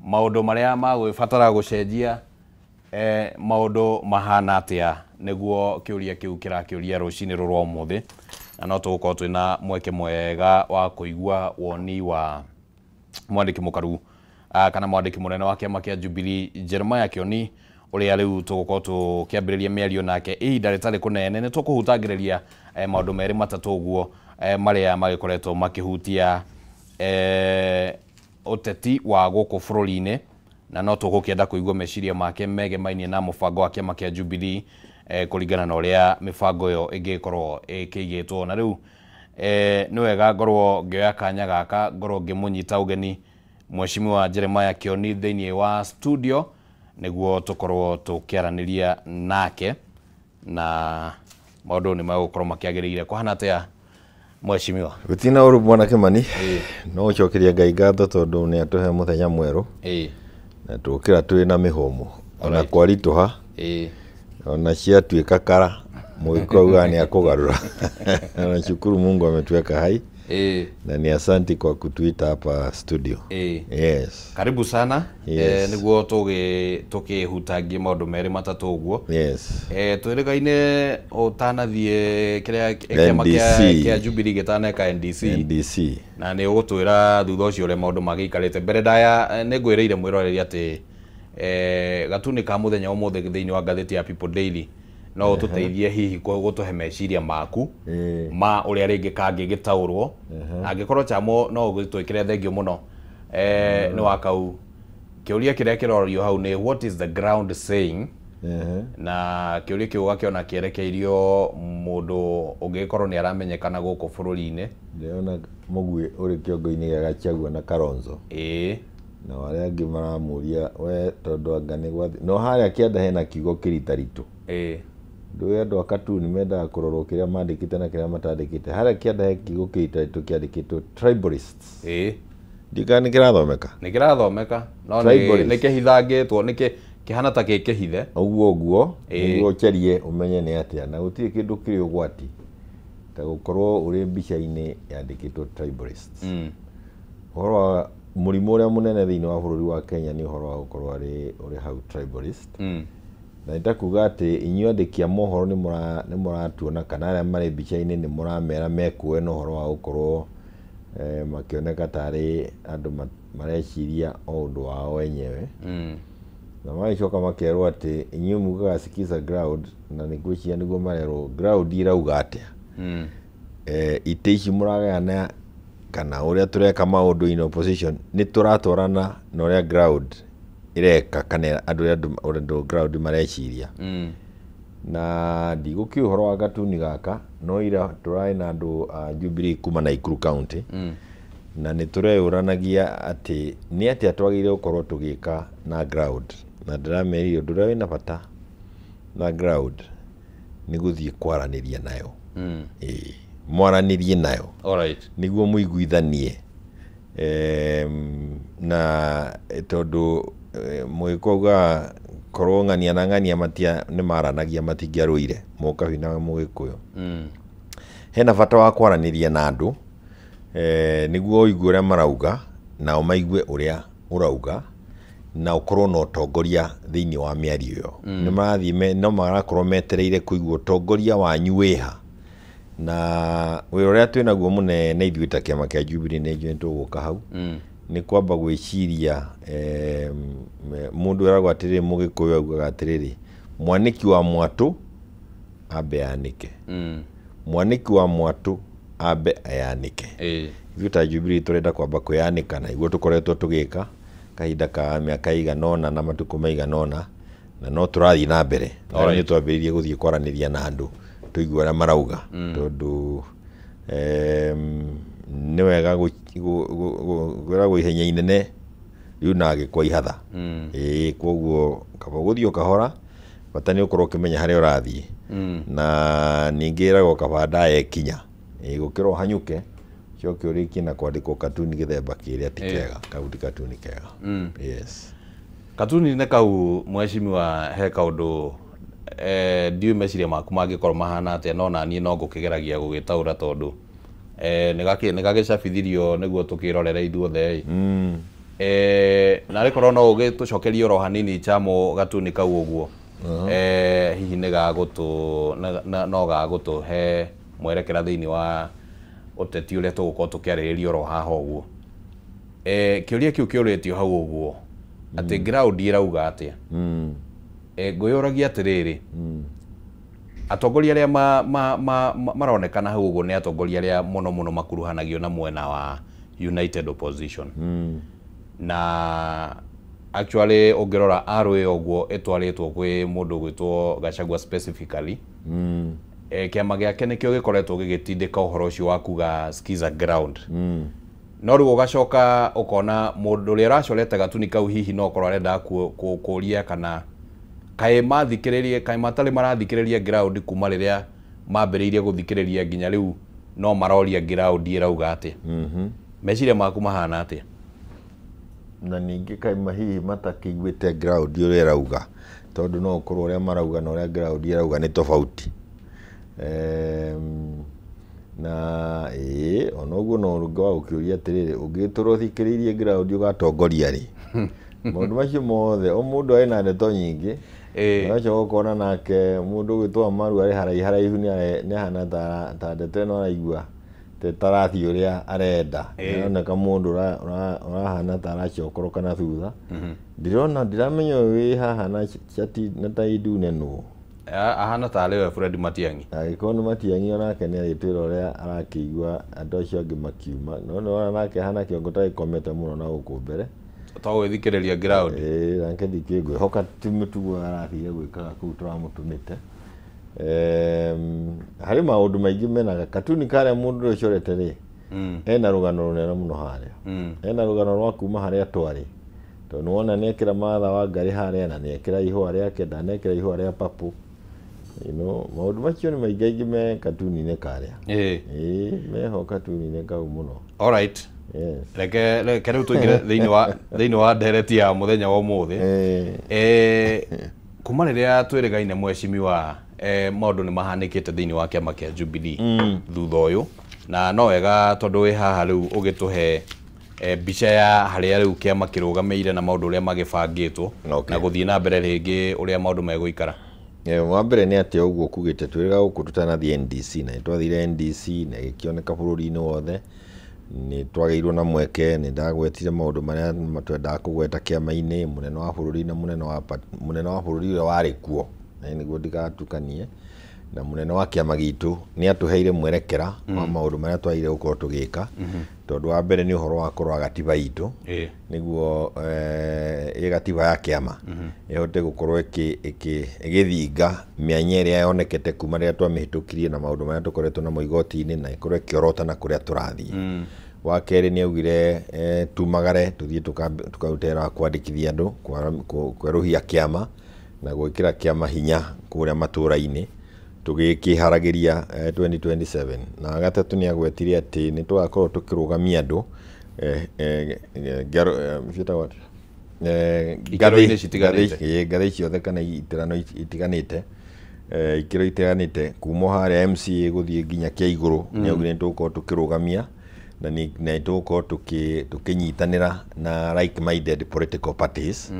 maũndũ marĩa magũgĩbatara gũcenjia, maũndũ mahana atĩa, nĩguo kĩũria kĩu kĩrakĩũria rũcinĩ rũrũ rwa ũmũthĩ. Na no tũgũkorwo twĩna mweke mwega wa kũigua woni wa mwandĩki mũkaru, kana mwandĩki mũnene wa kĩama kĩa Jubilee Jeremiah Kioni, ũrĩa rĩu tũgũkorwo tũkĩambĩrĩria mĩario nake ihinda rĩtarĩ kũnene. Nĩ tũkũhutangĩrĩria maũndũ merĩ matatũ ũguo, marĩa magĩkoretwo makĩhutia ũteti wa gũkũ bũrũri-inĩ, na no tũgũkĩenda kũigua meciria make megemainie na mũbango wa kĩama kĩa Jubilee, kũringana na ũrĩa mĩbango ĩyo ĩngĩkorwo ĩkĩigĩtwo. Na rĩu nĩ wega ngorwo ngĩoya kanya gaka ngorwo ngĩmũnyita ũgeni Mheshimiwa Jeremiah Kioni thĩinĩ wa studio, nĩguo tũkorwo tũkĩaranĩria nake na maũndũ nĩ megũkorwo makĩagĩrĩire. Kũhana atĩa mheshimiwa? Gũtina ũru bwana Kimani, no gũcokeria Ngai ngatho tondũ nĩ atũhe mũthenya mwerũ na tũkĩra twĩ na mĩhũmũ ona kwaritũha, ona ciatuĩka kara mũgĩkũyũ augaga nĩ akũgarũra. Na shukuru Mungu ametuweka hai na ni asanti kwa kutuita hapa studio. Yes. Karibu sana. Yes. Nĩguo tũkĩhutangie maũndũ merĩ matatũ ũguo. Yes. Twĩrĩgaine ũtanathiĩ kĩrĩa kĩama NDC. Kĩa Jubilee gĩtaneka NDC. NDC. Na nĩ ũgũtwĩra thutha ũcio ũrĩa maũndũ magĩikarĩte. Mbere ndaya, nĩ ngwĩrĩire mwĩroreri atĩ gatuni ka mũthenya ũmũthĩ thĩinĩ wa ngathĩti ya People Daily no ũtũteithie hihi gũtũhe meciria maku ma ũrĩa rĩngĩ kangĩgĩtaũrwo. Angĩkorwo chamo no ũgĩtwĩkĩre thengio mũno. Nĩ wa kau kĩũria kĩrĩa kĩrorio hau nĩ what is the ground saying? Na kĩũria kĩu ũgakĩona kĩerekeirio mũndũ ũngĩgĩkorwo nĩ aramenyekana gũkũ bũrũri-inĩ. Ndĩrona mũguĩ ũrĩ kĩongo-inĩ gĩa Gachagua na Kalonzo. Na arĩa angĩ maramũria we tondũ anga nĩ gwathi no harĩa kĩanda hena kiugo kĩritaritũ. Ndũĩ andũ a katuni mendaga kũrorwo kĩrĩa mandĩkĩte na kĩrĩa matandĩkĩte. Harĩa kĩanda he kiugo kĩritaritũ kĩandĩkĩtwo tribalists. Ndikana nĩ kĩrathomeka? Nĩ kĩrathomeka no Tribalists. nĩ kĩhithangĩtwo, nĩ kĩhana ta gĩ kĩhithe. Ũguo ũguo nĩguo ũcarie ũmenye nĩ atĩa, na gũtirĩ kĩndũ kĩrĩ ũgwati ta gũkorwo ũrĩ mbica-inĩ yandĩkĩtwo tribalists. Ũhoro wa mũrimũ ũrĩa mũnene thĩinĩ wa bũrũri wa Kenya nĩ ũhoro wa gũkorwo ũrĩ hau tribalist. Na nĩ ta kuga atĩ inyuĩ andĩki a mohoro nĩ mũratuona kana arĩa marĩ mbica-inĩ nĩ mũramera mekuoe na ũhoro wa gũkorwo makĩoneka tarĩ andũ mareciria o ũndũ wao wenyewe. Na magĩcoka makerwo atĩ inyuĩ mugaga sikiza ground, na nĩ ngwĩciria nĩguo marerwo ground irauga atĩa. Itĩ ici mũragayana kana ũrĩa tũreka maũndũ in opposition nĩ tũratwarana na ũrĩa ground ĩreka kana andũ ũrĩa andũ ground mareciria. Na ndigũkĩũĩ ũhoro wa gatuni gaka, no ira tũrarĩ na andũ a Jubilee kuma Nakuru County, na nĩ tũreyũranagia atĩ nĩ atĩa twagĩrĩire gũkorwo tũgĩka na ground, na ndĩramerire ũndũ ũrĩa wĩna bata na ground nĩ gũthiĩ kwaranĩria nayo. Ĩĩ, mwaranĩrie nayo nĩguo mũiguithanie, na tondũ mũgĩkũyũ augaga korwo ng'ania na ng'ania matia nĩ maranagia matingĩarũire, mũkabi na mũgĩkũyũ. Hena bata wa kwaranĩria na andũ, nĩguo ũigue ũrĩa marauga nao maigue ũrĩa ũrauga, na ũkorwo na ũtongoria thĩinĩ wa mĩario ĩyo. Nĩ marathiĩ no marakorwo metereire kũigua ũtongoria wanyu wĩha, na wĩra ũrĩa twĩnaguo mũnene ithuĩ ta kĩama kĩa Jubilee nĩ njũĩ nĩtũgũka hau, nĩ kwamba gwĩciria. Mũndũ eragwo atĩrĩrĩ, mũgĩkũyũ augaga atĩrĩrĩ, mwanĩki wa mwatũ ambe anĩke, mwanĩki wa mwatũ ambe ayanĩke. Ithuĩ ta Jubilee tũrenda kwamba kwĩyanĩka, na nĩguo tũkoretwo tũgĩka kahinda ka mĩaka ĩigana ũna na matukũ maigana ũna, na no tũrathiĩ na mbere. Na nĩ twambĩrĩirie gũthiĩ kwaranĩria na andũ tũigue ũrĩa marauga, tondũ nĩ wega kwĩragwo ihenya inene riunaga gĩkwa ihatha. Ĩĩ, koguo kaba gũthiĩ o kahora, bata nĩ ũkorwo ũkĩmenya harĩa ũrathiĩ. Na ningĩ ĩragwo kaba ndaya ĩkinya, ĩĩ, gũkĩra ũhanyũke ũcoke ũrĩkie na kwandĩkwo katuni gĩthemba kĩrĩa ti kega, kau ti katuni kega. Yes. Katuni-inĩ kau, mheshimiwa, he kaũndũ ndiũĩ meciria maku mangĩkorwo mahana atĩa, no naniĩ no ngũkĩgeragia gũgĩtaũra, tondũ nĩ gagĩcabithirio nĩguo tũkĩrorere ithuothe ĩ. Narĩ korwo no ũgĩtũcokerie oro hanini chamo gatuni kau ũguo, hihi nĩ gagũtũ no gagũtũhe mwerekera thĩinĩ wa ũteti ũrĩa tũgũkorwo tũkĩarĩrĩria oro haha ũguo. Kĩũria kĩu kĩũrĩtio hau ũguo atĩ ground ĩrauga atĩa, ngwĩyũragia atĩrĩrĩ, atongoria arĩa maronekana hau ũguo nĩ atongoria arĩa mũno mũno makuruhanagio na mwena wa United Opposition, na actually ũngĩrora arũ ĩyo ũguo ĩtwarĩtwo kwĩ mũndũ ũgwĩtwo Gachagua specifically. Kĩama gĩake nĩkĩo gĩkoretwo gĩgĩtindĩka ũhoro ũcio wa kuga skiza ground. No rĩu ũgacoka ũkona mũndũ ũrĩa ũracorete gatuni kau hihi no okorwo arenda kũria kana kaĩ mathikĩrĩrie, kaĩ matarĩ marathikĩrĩria ground kuma rĩrĩa mambĩrĩirie gũthikĩrĩria nginya rĩu, no maroria ground ĩrauga atĩa. Meciria maku mahana atĩa? Na ningĩ kaĩ hihi matakĩiguĩte ground ũrĩa ĩrauga, tondũ no ũkorwo ũrĩa marauga na ũrĩa ground ĩrauga nĩ tofauti. Na ĩĩ, ona ũguo no ũngĩ wa gũkĩũria atĩrĩrĩ, ũngĩtũra ũthikĩrĩirie ground ũgatongoria rĩ? Maũndũ macio mothe, o mũndũ arĩ na ndeto nyingĩ. Ũgacoka ũkona nake mũndũ ũgwĩtwo Amaru arĩ haraihu haraihu, nĩ ahana ta ndeto ĩno araigua ta ĩtarathiĩ ũrĩa arenda. Nĩaroneka mũndũ ũrahana ta aracokoroka na thutha. Ndĩrona ndiramenya ũyũ wĩ haha na cati na tai ndune nũ. Ahana tarĩ we Fred Matiang'i. Angĩkorwo nĩ Matiang'i, onake nĩ arĩtwĩra ũrĩa arakĩigua andũ acio angĩ makiuma, no nĩwona nake ahana kĩongo ta gĩkomete mũno na gũkũ mbere. To gwĩthikĩrĩria ground. Ĩĩ, nake ndikĩũĩ, ngwĩhoka ti mĩtugo arathire gwĩkaga kũu tũramũtũmĩte. Harĩ maũndũ maingĩ mena katuni karĩa mũndũ ũrĩa ũcorete rĩ, ena rũgano rũnene mũno harĩa. Ena rũgano rwa kuma harĩa twarĩ, tondũ nĩwona nĩekĩra Martha Wangari harĩa, na nĩekĩra ihũa rĩake, ndanekĩra ihũa rĩa purple. Maũndũ macio nĩ maingĩ aingĩ me katuni-inĩ karĩa. Ĩĩ, meho katuni-inĩ kau mũno. Alright. Yes. Reke rĩu tũingĩre thĩinĩ wa ndereti ya mũthenya wa ũmũthĩ. Kuma rĩrĩa twĩrĩgaine, mheshimiwa, maũndũ nĩ mahanĩkĩte thĩinĩ wa kĩama kĩa Jubilee thutha ũyũ, na no wega tondũ wĩ haha rĩu ũgĩtũhe mbica ya harĩa rĩu kĩama kĩrũgamĩire na maũndũ ũrĩa magĩbangĩtwo na gũthiĩ na mbere rĩngĩ ũrĩa maũndũ megũikara. Wa mbere nĩ atĩ ũguo kugĩte twĩrĩga gũkũ tũtanathiĩ NDC, na nĩ twathire NDC na ĩgĩkĩoneka bũrũri-inĩ wothe nĩ twagĩirwo na mweke. Nĩ ndagwetire maũndũ marĩa twendaga kũgweta kĩama-inĩ, mũnene wa bũrũri na mũnene wa bũrũri ũrĩa warĩ kuo, na nĩguo ndigatukanie. Na munene wa kĩama gitũ nĩ atũheire mwerekera wa maũndũ marĩa twagĩrĩire gũkorwo tũgĩka, tondũ wa mbere nĩ ũhoro wa kũrora gatiba itũ, nĩguo ĩ gatiba ya kĩama ĩhote gũkorwo ĩgĩthinga mĩanya ĩrĩa yonekete kuma rĩrĩa twamĩhĩtũkirie na maũndũ marĩa tũkoretwo namo igoti-inĩ, na ĩkorwo ĩkĩorota na kũrĩa tũrathiĩ. Wa kerĩ nĩ augire tumagare tũthiĩ tũkarute wĩra wa kwandĩkithia andũ, kwerũhia kĩama na gwĩkĩra kĩama hinya kũrĩa matũra-inĩ tũgĩkĩharagĩria 2027. Na gatatũ nĩ agwetire atĩ nĩ tũgakorwo tũkĩrũgamia andũ ciĩtagwo atĩa? Ikĩro-inĩ citiganĩte. Ngathĩ ciothe kana itirano itiganĩte, ikĩro itiganĩte kuma harĩa MCA gũthiĩ nginya kĩa igũrũ. Nĩ augire nĩ tũgũkorwo tũkĩrũgamia na nĩ tũgũkorwo tũkĩnyitanĩra na like minded political parties.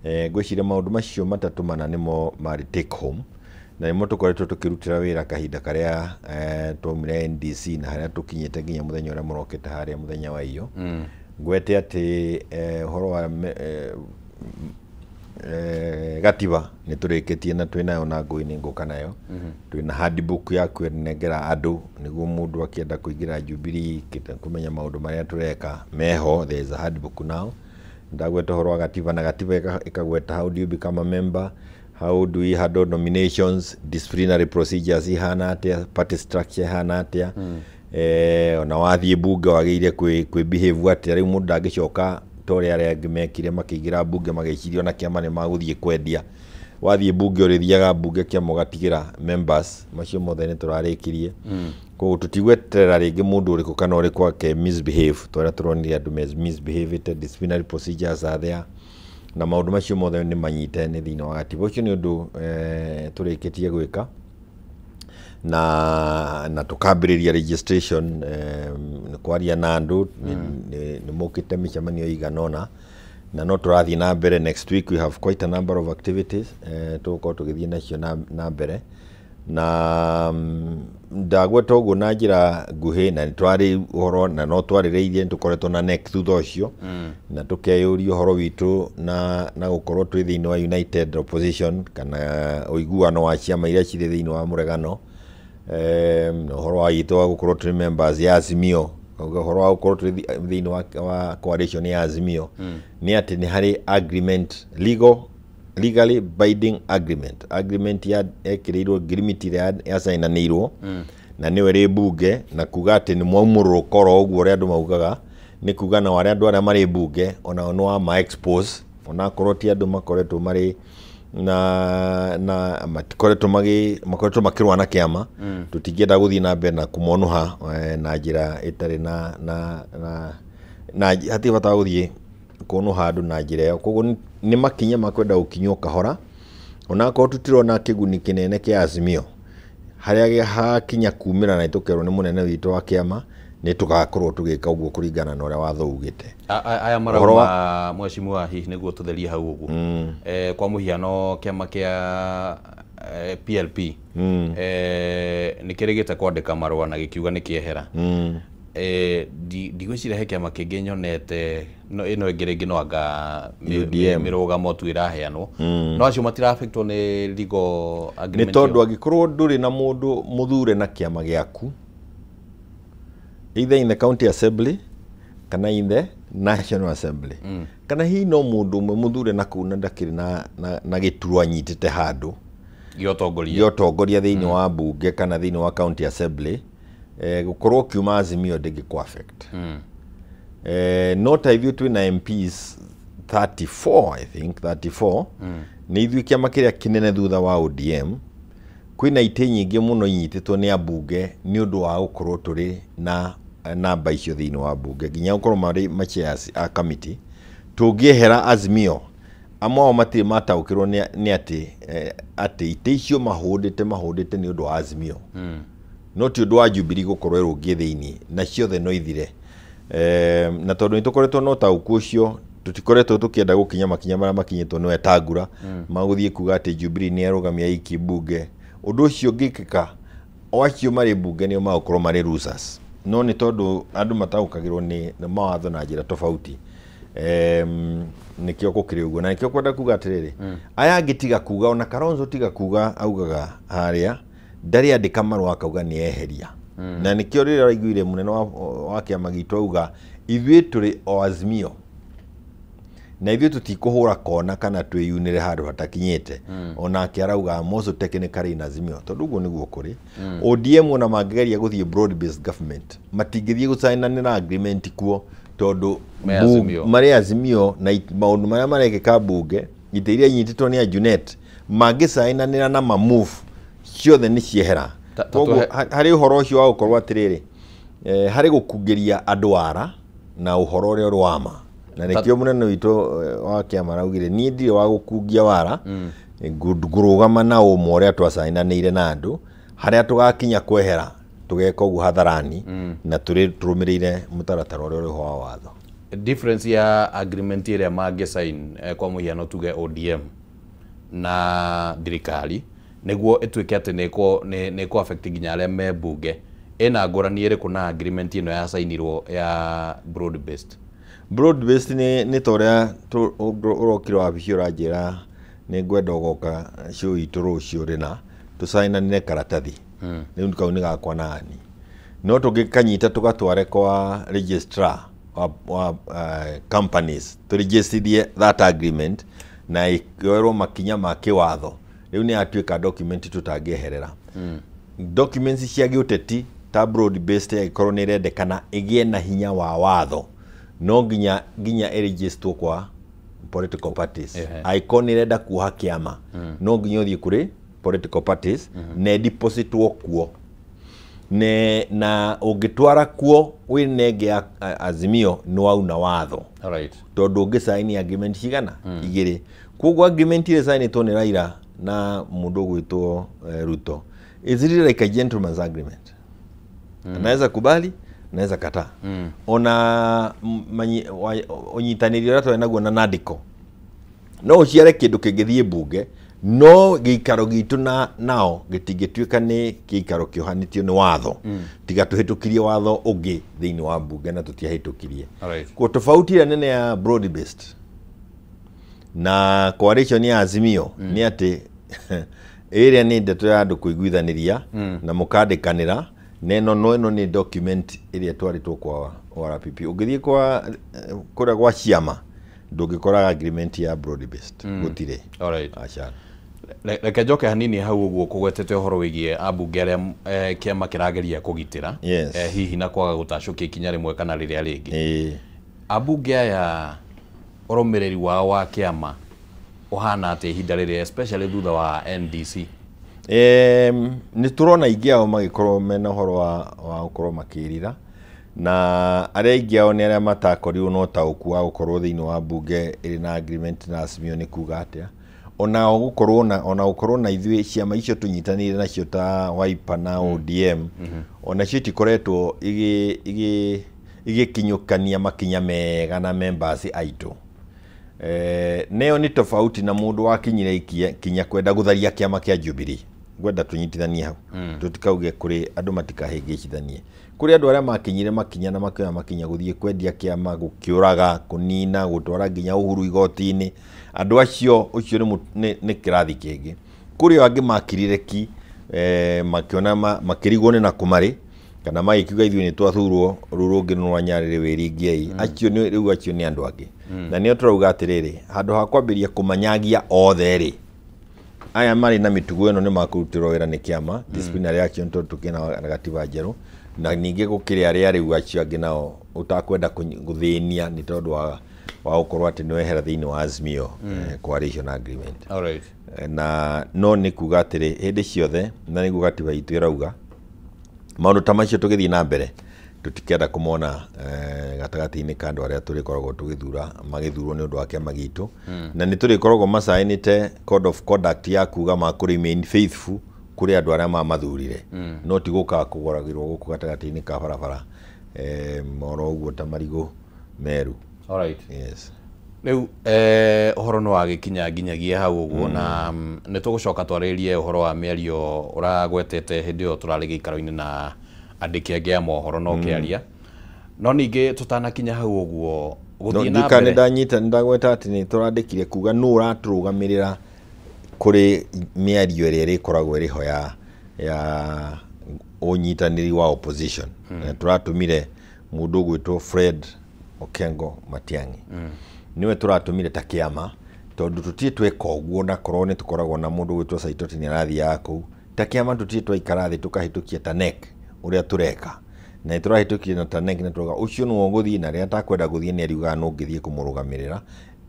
Ngwĩciria maũndũ macio matatũ mana nĩmo marĩ take home, na nĩmo tũkoretwo tũkĩrutĩra wĩra kahinda karĩa twaumire NDC na harĩa tũkinyĩte nginya mũthenya ũrĩa mũrokete harĩa mũthenya wa iyo. Ngwete atĩ ũhoro wa gatiba nĩ tũrĩkĩtie na twĩnayo na ngũi-inĩ ngũka nayo. Twĩna handbook ya kũnengera andũ nĩguo mũndũ akĩenda kũingĩra Jubilee kũmenya maũndũ marĩa tũreka meho. There is a handbook now. Ndagweta ũhoro wa gatiba, na gatiba ĩkagweta how do you become a member, how do we handle nominations, disciplinary procedures ihana atĩa, party structure ihana atĩa, ona wathiĩ bunge wagĩrĩire kwĩ behave atĩa. Rĩu mũndũ ndangĩcoka ta ũrĩa arĩa angĩ mekire makĩingĩra bunge magĩciria ona kĩama nĩ magũthiĩ kwendia. Wathiĩ bunge ũrĩthiaga bunge kĩama ũgatigĩra members. Macio mothe nĩ tũrarĩkirie. Koguo tũtigweterera rĩngĩ mũndũ ũrĩkũ kana ũrĩkũ ake misbehave ta ũrĩa tũronire andũ misbehavĩte. Disciplinary procedures are there, na maũndũ macio mothe nĩ manyite nĩ thĩinĩ wa gatiba. Ũcio nĩ ũndũ tũrĩkĩtie gwĩka na tũkambĩrĩria registration, kwaria na andũ nĩ mokĩte mĩcemanio ĩigana ũna na no tũrathiĩ na mbere. Next week we have quite a number of activities tũgũkorwo tũgĩthiĩ nacio na mbere. Na ndagweta ũguo na njĩra nguhĩ, na nĩ twarĩ ũhoro na no twarĩrĩirie, nĩ tũkoretwo na NEC thutha ũcio na tũkeyũria ũhoro witũ na gũkorwo twĩ thĩinĩ wa united opposition kana ũiguano wa ciama iria cirĩ thĩinĩ wa mũregano, na ũhoro wa witũ wa gũkorwo twĩ members ya Azimio. Ũhoro wa gũkorwo twĩ thĩinĩ wa coalition ya Azimio nĩ atĩ nĩ harĩ agreement, legally binding agreement ya ekĩrĩirwo ngirimiti ĩrĩa yacainanĩirwo na nĩyo ĩrĩ mbunge, na kuga atĩ nĩ mwaumũrũrũka oro ũguo ũrĩa andũ maugaga nĩ kuga na arĩa andũ arĩa marĩ mbunge onao nĩ wa ma expose, onakorwo ti andũ makoretwo marĩ na matikoretwo magĩ makoretwo makĩrũa na kĩama. Tũtingĩenda gũthiĩ na mbere na kũmonũha na njĩra ĩtarĩ na hatirĩ bata wa gũthiĩ kũnũha andũ na njĩra ĩyo. Koguo nĩ makinya makwenda gũkinywo kahora, onakorwo tũtirona kĩguni kĩnene kĩa Azimio harĩa hakinya kumĩra na tũkerwo nĩ mũnene witũ wa kĩama nĩ tũgakorwo tũgĩka ũguo kũringana na ũrĩa watho ugĩte. Aya marauma mheshimiwa, hihi nĩguo tũtherie hau ũguo, kwa mũhiano kĩama kĩa PLP nĩ kĩrĩgĩte kwandĩka marũa na gĩkiuga nĩ kĩehera. Ndigwĩciria he kĩama kĩngĩ nyonete no ĩno ĩngĩ rĩngĩ no anga UDM. Mĩrũgamo tu ĩraheanwo, no acio matira-affectwo nĩ legal agreement. Nĩ tondũ angĩkorwo ndũrĩ na mũndũ mũthure na kĩama gĩaku either in the county assembly kana in the national assembly, kana hihi no mũndũ ũmwe mũthure na kũu na ndakĩrĩ na gĩturwa anyitĩte handũ gĩa ũtongoria gĩa ũtongoria thĩinĩ wa mbunge kana thĩinĩ wa county assembly, gũkorwo ũkiuma Azimio ndĩngĩkũ affect. No ta ithuĩ twĩna MPs 34, I think 34. Nĩ ithuĩ kĩama kĩrĩa kĩnene thutha wa ODM. Kwĩna itĩ nyingĩ mũno inyitĩtwo nĩ ambunge nĩ ũndũ wa gũkorwo tũrĩ na namba icio thĩinĩ wa mbunge nginya gũkorwo marĩ ma chairs a committee. Tũngĩehera Azimio, amwe ao matirĩ mataũkĩrwo nĩ atĩ itĩ icio mahũndĩte nĩ ũndũ wa Azimio, no ti ũndũ wa Jubilee gũkorwo ĩrũngiĩ thĩinĩ na ciothe no ithire. Na tondũ nĩ tũkoretwo na ũtaũku ũcio, tũtikoretwo tũkĩenda gũkinya makinya marĩa makinyĩtwo nĩ Wetangula magũthiĩ kuga atĩ Jubilee nĩ arũgamia iki mbunge. Ũndũ ũcio ũngĩkĩka, o acio marĩ mbunge nĩo magũkorwo marĩ losers, no nĩ tondũ andũ mataũkagĩrwo nĩ mawatho na njĩra tofauti, nĩkĩo gũkĩrĩ ũguo. Na nĩkĩo kwenda kuga atĩrĩrĩ, aya angĩ tiga kuga, ona Kalonzo tiga kuga augaga harĩa Ndarĩ andĩka marũa akauga nĩ eheria. Na nĩkĩo rĩrĩa ũraiguire mũnene wa kĩama gitũ auga ithuĩ tũrĩ o Azimio na ithuĩ tũtikũhũra kona kana twĩyunĩre handũ hatakinyĩte. Onake arauga I'm also technically in Azimio, tondũ ũguo nĩguo kũrĩ. ODM ona mangĩgeria gũthiĩ broad based government matingĩthiĩ gũcainanĩra agreement kuo, tondũ marĩ Azimio na maũndũ marĩa marekĩka mbunge, itĩ iria inyitĩtwo nĩ Ajunet mangĩcainanĩra na mamove ciothe nĩ ciehera. Koguo harĩ ũhoro ũcio wa gũkorwo atĩrĩrĩ, harĩ gũkungĩria andũ wara na ũhoro ũrĩa ũrĩ wa ma, na nĩkĩo mũnene witũ wa kĩama araugire niĩ ndirĩ wa gũkungia wara, ngũrũgama na ũma ũrĩa twacainanĩire na andũ, harĩa tũgakinya kwehera tũgeka ũguo hadharani na tũrũmĩrĩire mũtaratara ũrĩa ũrĩ ho wa watho. Difference ya agreement ĩrĩa mangĩsign kwa mũhiano tuge ODM na thirikari nĩguo ĩtuĩke atĩ nĩ ĩkũ affect nginya arĩa me mbunge, ĩna ngũrani ĩrĩkũ na agreement ĩno yacainirwo ya broad based? Broad based nĩ ta ũrĩa ũrokire wabici ũranjĩra nĩ ngwenda ũgoka show itũ rũciũ rĩna tũcainanĩre karatathi, rĩu kau nĩ gakwa nani, no tũngĩkanyita tũgatware kwa registrar wa companies tũregistithie that agreement na ĩkĩoerwo makinya ma kĩwatho, rĩu nĩ yatuĩka document tũtangĩeherera. Documents cia gĩũteti ta broad based ĩngĩkorwo nĩ ĩrendekana ĩgĩe na hinya wa watho, no nginya ĩregistwo kwa political parties. Angĩkorwo nĩ ĩrenda kuoha kĩama no nginya ũthiĩ kũrĩ political parties na ĩdepositwo kuo, na ũngĩtwara kuo wĩ nenge ya Azimio nĩ wauna watho. Tondũ ũngĩcaini agreement cigana igĩrĩ. Koguo agreement ĩrĩa ĩcainĩtwo nĩ Raila na mũndũ ũgwĩtwo Ruto is really like a gentleman's agreement. Anaweza kubali, anaweza kataa. Ona ũnyitanĩri ũrĩa twarĩ naguo na Nadiko no ũciare kĩndũ kĩngĩthiĩ mbunge, no gĩikaro gitũ nao gĩtingĩtuĩka nĩ gĩikaro kĩohanĩtio nĩ watho, tiga tũhĩtũkirie watho ũngĩ thĩinĩ wa mbunge na tũtiahĩtũkirie. Kwa tofauti ĩrĩa nene ya broad based na coalition ya Azimio nĩ atĩ ĩrĩa nĩ ndeto ya andũ kũiguithanĩria na mũkandĩkanĩra, na ĩno no ĩno nĩ document ĩrĩa ĩtwarĩtwo kwa ORPP. Ũngĩthiĩ kwa kũrĩa gwa ciama ndũngĩkora agreement ya broad based, gũtirĩ. Aca. Reke njoke hanini hau ũguo kũgwetete ũhoro wĩgiĩ ambunge arĩa kĩama kĩrageria kũgitĩra, hihi na kwaga gũtacũkia ikinya rĩmwe kana rĩrĩa rĩngĩ. Ambunge aya ũrũmĩrĩri wao wa kĩama ũhana atĩa ihinda rĩrĩ, especially thutha wa NDC? Nĩ tũrona aingĩ ao magĩkorwo mena ũhoro wa gũkorwo makĩrira, na arĩa aingĩ ao nĩ arĩa matakorirwo na ũtaũku wa gũkorwo thĩinĩ wa mbunge ĩrĩ na agreement na Azimio nĩ kuga atĩa. Ona gũkorwo na ithuĩ ciama icio tũnyitanĩire nacio ta Wiper na ODM, ona cio itikoretwo igĩkinyũkania makinya mega na members aitũ. Neo nĩ tofauti na mũndũ wakinyire kinya kwenda gũtharia kĩama kĩa Jubilee. Ngwenda tũnyitithanie hau, tũtikauge kũrĩ andũ matikahĩngĩcithanie. Kũrĩ andũ arĩa makinyire makinya na makĩoya makinya gũthiĩ kwendia kĩama, gũkĩũraga, kũnina, gũtwara nginya Uhuru igoti-inĩ. Andũ acio ũcio nĩ kĩrathi kĩngĩ. Kũrĩ o angĩ makirire ki, makĩona makĩrigwo nĩ nakũ marĩ, kana magĩkiuga ithuĩ nĩ twathurwo, rũu rũngĩ nĩ rwa Nyarĩrĩ wĩringiei. Acio nĩ rĩu acio nĩ andũ angĩ. Na nĩo tũrauga atĩrĩrĩ, handũ ha kwambĩrĩria kũmanyagia othe rĩ, aya marĩ na mĩtugo ĩno nĩ makũrutĩrwo wĩra nĩ kĩama, disciplinary action, tondũ tũkĩna gatiba njerũ, na ningĩ gũkĩrĩ arĩa rĩu acio angĩ nao ũtakwenda gũthĩnia nĩ tondũ wa gũkorwo atĩ nĩ wehera thĩinĩ wa Azimio coalition agreement. Na no nĩ kuga atĩrĩ hĩndĩ ciothe, na nĩguo gatiba itũ ĩrauga, maũndũ ta macio tũgĩthiĩ na mbere tũtikenda kũmona gatagatĩ-inĩ ka andũ arĩa tũrĩkoragwo tũgĩthura magĩthurwo nĩ ũndũ wa kĩama gitũ, na nĩ tũrĩkoragwo macainĩte code of conduct ya kuga makũ remain faithful kũrĩ andũ arĩa mamathurire, no ti gũkaga kũgũragĩrwo gũkũ gatagatĩ-inĩ ka barabara oro ũguo ta marigũ meru. Yes. Rĩu ũhoro nĩ wagĩkinya nginyagia hau ũguo, na nĩ tũgũcoka twarĩrie ũhoro wa mĩario ũragwetete hĩndĩ ĩyo tũrarĩ gĩikaro-inĩ na andĩki angĩ a mohoro no kĩaria, no ningĩ tũtanakinya hau ũguo gũthiĩ na mbere. Ndanyita ndagweta atĩ nĩ tũrandĩkire kuga nũ ũratũrũgamĩrĩra kũrĩ mĩario ĩrĩa ĩrĩkoragwo ĩrĩ ho ya Ya ũnyitanĩri wa opposition. Na tũratũmire mũndũ ũgwĩtwo Fred Okengo Matiang'i. Nĩwe tũratũmire ta kĩama, tondũ tũtirĩ tweka ũguo, na korwo nĩ tũkoragwo na mũndũ ũgwĩtwo Saitoti nĩ arathiaga kũu. Ta kĩama tũtirĩ twaikara thĩ tũkahĩtũkia ta NEC ũrĩa tũreka, na nĩ tũrahĩtũkire na ta NEC, na turauga ũcio nĩwe ũgũthiĩ, na rĩrĩa atakwenda gũthiĩ nĩ ariugaga no ngĩthiĩ kũmũrũgamĩrĩra,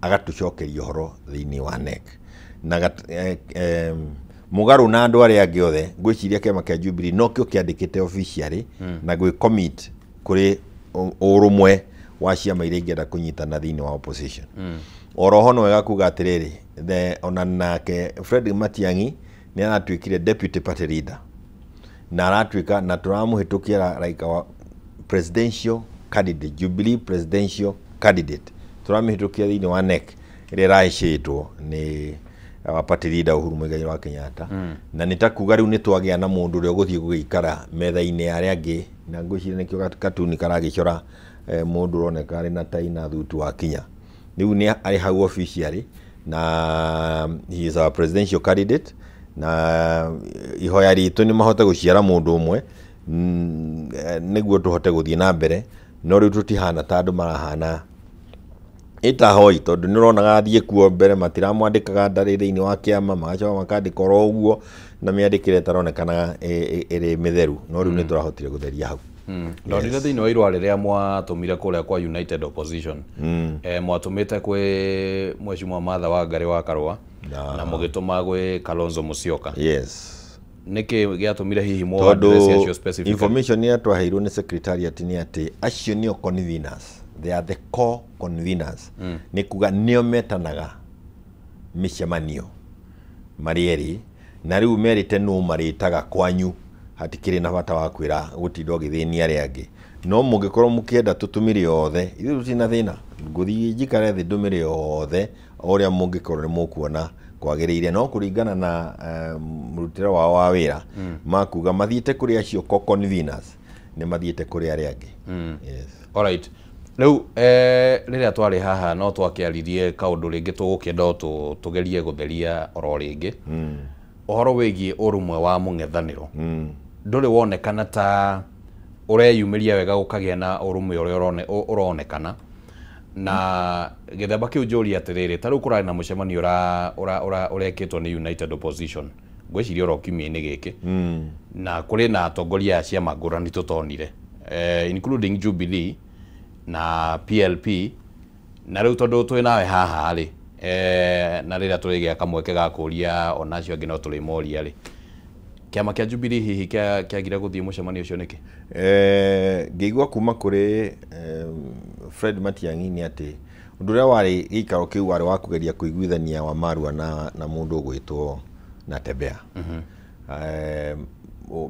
agatũcokeria ũhoro thĩinĩ wa NEC na mũgarũ na andũ arĩa angĩ othe. Ngwĩciria kĩama kĩa Jubilee nokĩo kĩandĩkĩte officially na gwĩ commit kũrĩ ũrũmwe wa ciama iria ingĩenda kũnyitana thĩinĩ wa opposition. Oroho nĩ wega kuga atĩrĩrĩ, ona nake Fred Matiang'i nĩ aratuĩkire deputy party leader, na aratuĩka na tũramũhĩtũkia like our presidential candidate, Jubilee presidential candidate, tũramĩhĩtũkia thĩinĩ wa NEC ĩrĩa ĩraicĩtwo nĩ our party leader Uhuru Muigai wa Kenyatta. Na nĩ ta kuga rĩu nĩ twagĩa na mũndũ ũrĩa ũgũthiĩ gũgĩikara metha-inĩ ya arĩa angĩ, na ngwĩciria nĩkĩo katuni karagĩcora mũndũ ũroneka arĩ na tai na thutu wa kinya. Rĩu nĩ arĩ hau officially, na he is our presidential candidate, na ihoya ritũ nĩ mahote gũciara mũndũ ũmwe nĩguo tũhote gũthiĩ na mbere. No rĩu tũtihana ta andũ marahana ĩtahoi, tondũ nĩ ũronaga athiĩ kuo mbere matiramwandĩkaga ndarĩ thĩinĩ wa kĩama, magacoka makandĩka oro ũguo na mĩandĩkĩre ĩtaronekana ĩrĩ mĩtheru, no rĩu nĩ tũrahotire gũtheria hau. Ndonire thĩinĩ wa irũa rĩrĩa mwatũmire kũrĩa kwa United Opposition, mwatũmĩte kwĩ Mheshimiwa Martha Wangari wa Karũa na mũgĩtũma gwĩ Kalonzo Musyoka. Yes. Nĩkĩ gĩatũmire hihi mũ tondũ address acio specifically? Information ĩrĩa twaheirwo nĩ secretariat nĩ atĩ acio nĩo conveners, they are the core conveners. Nĩ kuga nĩo metanaga mĩcemanio marĩ erĩ, na rĩu merĩte nũ marĩtaga kwanyu, hatikĩrĩ na bata wa kwĩra gũtinda ũgĩthĩnia arĩa angĩ. No mũngĩkorwo mũkĩenda tũtũmĩre othe, ithuĩ tũtirĩ na thĩna, ngũthiĩ njikare thĩ ndũmĩre othe o ũrĩa mũngĩkorwo nĩ mũkuona kwagĩrĩire, no kũringana na mũrutĩre wao wa wĩra, makuga mathiĩte kũrĩ acio co-conveners, nĩ mathiĩte kũrĩ arĩa angĩ. Yes. Alright. Rĩu rĩrĩa twarĩ haha no twakĩaririe kaũndũ rĩngĩ tũgũkĩenda o tũgerie gũtheria oro rĩngĩ, ũhoro wĩgiĩ ũrũmwe wa mũng'ethanĩro. Ndũrĩ wonekana ta ũreyumĩria wega gũkagĩa na ũrũmwe ũrĩa ũronekana na gĩthemba kĩu. Njũria atĩrĩrĩ, ta rĩu kũrarĩ na mũcemanio ũrekĩtwo nĩ United Opposition, ngwĩciria oro kiumia-inĩ gĩkĩ, na kũrĩ na atongoria a ciama ngũrani tũtonire, including Jubilee na PLP. Na rĩu tondũ twĩ nawe haha rĩ, na rĩrĩa tũrĩgĩa kamweke ga kũria ona acio angĩ no tũrĩmoria rĩ, kĩama kĩa Jubilee hihi kĩagire gũthiĩ mũcemanio ũcio nĩkĩ? Ngĩigua kuma kũrĩ Fred Matiang'i nĩ atĩ ũndũ ũrĩa warĩ gĩikaro kĩu warĩ wa kũgeria kũiguithania wa Marua na mũndũ ũgwĩtwo Natembeya.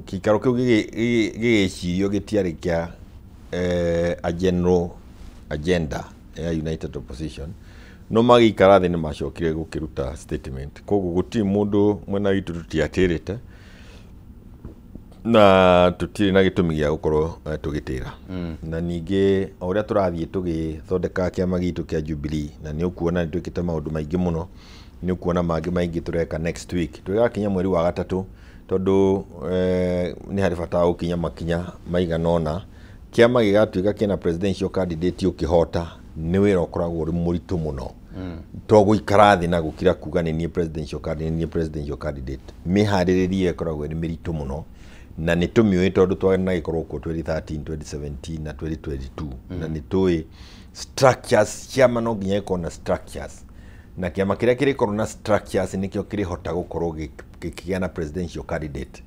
Gĩikaro kĩu gĩgĩcirio gĩtiarĩ kĩa a general agenda ya United Opposition, no magĩikara thĩ nĩ macokire gũkĩruta statement. Koguo gũtirĩ mũndũ mwena witũ, tũtiatĩrĩte na tũtirĩ na gĩtũmi gĩa gũkorwo tũgĩtĩra. Na ningĩ o ũrĩa tũrathiĩ tũgĩthondeka kĩama gitũ kĩa Jubilee, na nĩ ũkuona nĩ twĩkĩte maũndũ maingĩ mũno, nĩ ũkuona mangĩ maingĩ tũreka next week tũgĩgakinya mweri wa gatatũ, tondũ nĩ harĩ bata wa gũkinya makinya maigana ũna kĩama gĩgatuĩka kĩna presidential candidate ũkĩhota. Nĩ wĩra ũkoragwo ũrĩ mũritũ mũno, to gũikara thĩ na gũkira kuga nĩ niĩ presidential candidate, nĩ niĩ presidential candidate. Mĩharĩrĩrie ĩkoragwo ĩrĩ mĩritũ mũno, na nĩ tũmĩũĩ tondũ twanagĩkorwo kuo 2013, 2017 na 2022, na nĩ tũĩ structures. Ciama no nginya ĩkorwo na structures, na kĩama kĩrĩa kĩrĩkorwo na structures nĩkĩo kĩrĩhota gũkorwo gĩkĩgĩa na presidential candidate.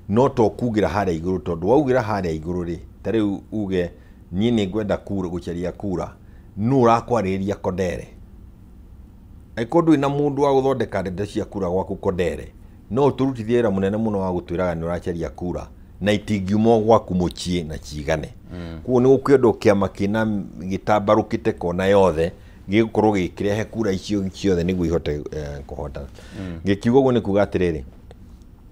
No to kugĩra harĩa igũrũ, tondũ waugĩra harĩa igũrũ rĩ, ta rĩu uge niĩ nĩ ngwenda kura, gũcaria kura, nũ ũrakwarĩrĩria Kondere? Angĩkorwo ndũrĩ na mũndũ wa gũthondeka ndeto cia kura gwaku Kondere, no ũtũrutithie wĩra mũnene mũno wa gũtwĩraga nĩ ũracaria kura, na itingiuma o gwaku mũciĩ na cigane. Koguo nĩ gũkĩendwo kĩama kĩna gĩtambarũkĩte kona yothe gĩgũkorwo gĩkĩrehe kura icio ciothe nĩguo ihote kũhotana. Ngĩkiuga ũguo nĩ kuga atĩrĩrĩ,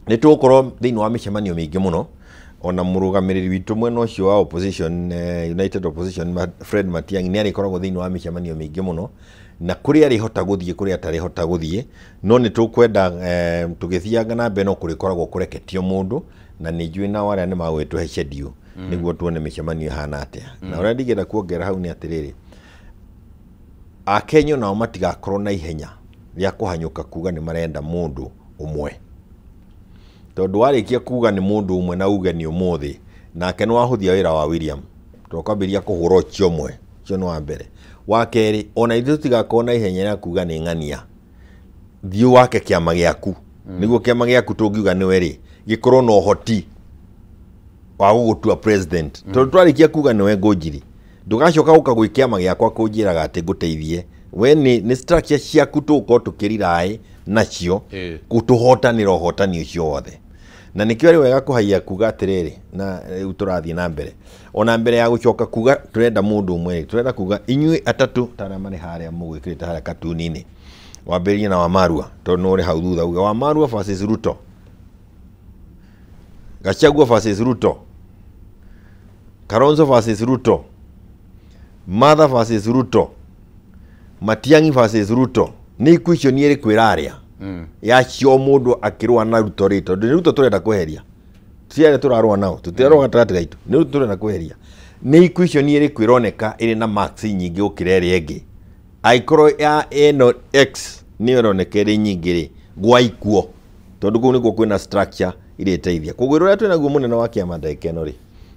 nĩ tũgũkorwo thĩinĩ wa mĩcemanio mĩingĩ mũno. Ona mũrũgamĩrĩri witũ mwena ũcio wa opposition, United Opposition, Fred Matiang'i nĩ arĩkoragwo thĩinĩ wa mĩcemanio mĩingĩ mũno, na kũrĩa arĩhota gũthiĩ, kũrĩa atarĩhota gũthiĩ, no nĩ tũkwenda tũgĩthianga na mbere no kũrĩkoragwo kũreketio mũndũ, na nĩ njũĩ nao arĩa nĩ magũgĩtũhe schedule nĩguo tuone mĩcemanio ĩhana atĩa. Na ũrĩa ndingĩenda kuongerera hau nĩ atĩrĩrĩ, Akenya nao matigakorwo na ihenya rĩa kũhanyũka kuga nĩ marenda mũndũ ũmwe, tondũ warĩkia kuga nĩ mũndũ ũmwe na uge nĩ ũmũthĩ, nake nĩ wahũthia wĩra wa William, tondũ kwambĩrĩria kũhũra ũcio ũmwe, ũcio nĩ wa mbere. Wa kerĩ, ona ithuĩ tũtigakorwo na ihenya rĩa kuga nĩ ng'ania, thiĩ wake kĩama gĩaku, nĩguo kĩama gĩaku tũngiuga nĩwe rĩ, gĩkorwo na ũhoti wa gũgũtua president. Tondũ twarĩkia kuga nĩwe Ngũnjiri, ndũgacoka gũka gwĩ kĩama gĩakwa kũnjĩraga atĩ ngũteithie. We nĩ structure ciaku tũgũkorwo tũkĩriraĩ nacio gũtũhotanĩra ũhotani ũcio wothe. Na nĩkĩo arĩ wega kũhaiya kuga atĩrĩrĩ, na rĩu tũrathiĩ na mbere, ona mbere ya gũcoka kuga tũrenda mũndũ ũmwe rĩ, tũrenda kuga inyuĩ atatũ ta arĩa marĩ harĩa mũgwĩkĩrĩte harĩa katuni-inĩ, wambĩrĩrie na Wamarua tondũ nĩ ũrĩ hau thutha, uge Wamarua versus Ruto, Gachagua versus Ruto, Kalonzo versus Ruto, Martha versus Ruto, Matiang'i versus Ruto. Nĩ equation ĩrĩkũ ĩrarĩa ya cio mũndũ akĩrũa na Ruto rĩ, tondũ nĩ Ruto tũrenda kweheria, ti arĩa tũrarũa nao, tũtirarũa gatagatĩ gaitũ, nĩ Ruto tũrenda kweheria. Nĩ equation ĩrĩkũ ĩroneka ĩrĩ na marks nyingĩ gũkĩra ĩrĩa ĩngĩ? Angĩkorwo ya ĩno X nĩyo ĩroneka ĩrĩ nyingĩ rĩ, gwa ikuo, tondũ kũu nĩkuo kwĩna structure irĩteithia. Koguo ũrĩa twĩnaguo mũnene wa kĩama ndagĩka ĩno rĩ,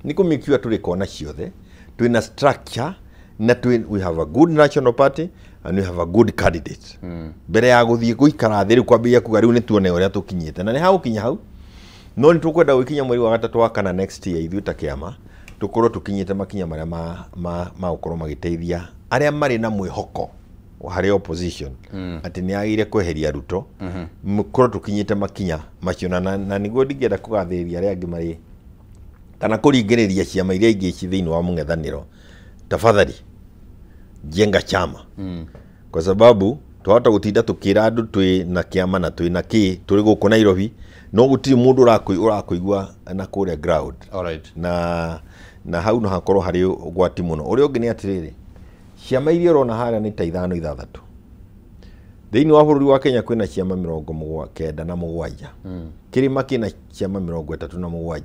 nĩ kũmĩkiua tũrĩ kona ciothe, twĩna structure na we have a good national party and we have a good candidate. Mbere ya gũthiĩ gũikara thĩ rĩu kwambĩrĩria kuga rĩu nĩ tuone ũrĩa tũkinyĩte, na nĩ hagũkinya hau, no nĩ tũkwenda gwĩkinya mweri wa gatatũ wa kana next year ithuĩ ta kĩama tũkorwo tũkinyĩte makinya marĩa ma gũkorwo magĩteithia arĩa marĩ na mwĩhoko harĩ opposition atĩ nĩ agĩrĩire kweheria Ruto, mũkorwo tũkinyĩte makinya macio. Na nĩguo ndingĩenda kũgathĩrĩria arĩa angĩ marĩ kana kũringĩrĩria ciama iria ingĩ ci thĩinĩ wa mũng'ethanĩro, tafadhali jenga chama, kwa sababu twahota gũtinda tũkĩra andũ twĩ na kĩama na twĩ na kĩ tũrĩ gũkũ Nairobi, no gũtirĩ mũndũ ũrakũigua na kũrĩa ground. Na hau no hakorwo harĩ ũgwati mũno. Ũrĩa ũngĩ nĩ atĩrĩrĩ, ciama iria ũrona harĩa nĩ ta ithano ithathatũ. Thĩinĩ wa bũrũri wa Kenya kwĩna ciama 97, kĩrĩma kĩna ciama 37.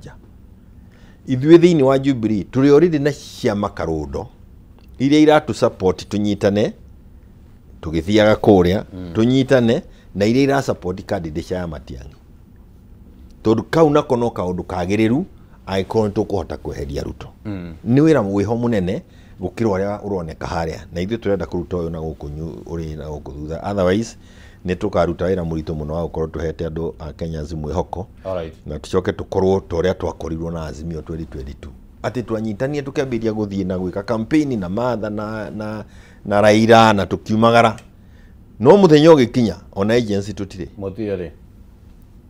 Ithuĩ thĩinĩ wa Jubilee tũrĩ already na ciama karũndo iria iratũ support tũnyitane tũgĩthiaga kũrĩa, tũnyitane na iria ira support candidature ya Matiang'i, tondũ kau nako no kaũndũ kagĩrĩru angĩkorwo nĩ tũkũhota kweheria Ruto. Nĩ wĩra wĩho mũnene gũkĩra ũrĩa ũroneka harĩa, na ithuĩ tũrenda kũruta ũyũ na gũkũ ũrĩ na gũkũ thutha, otherwise nĩ tũkaruta wĩra mũritũ mũno wa gũkorwo tũhete andũ a Kenyans mwĩhoko, na tũcoke tũkorwo ta ũrĩa twakorirwo na Azimio 2022, atĩ twanyitania tũkĩambĩrĩria gũthiĩ na gwĩka campaign na Martha na Raila na tũkiumagara, no mũthenya ũgĩkinya ona agency tũtirĩ. Mũtirĩ.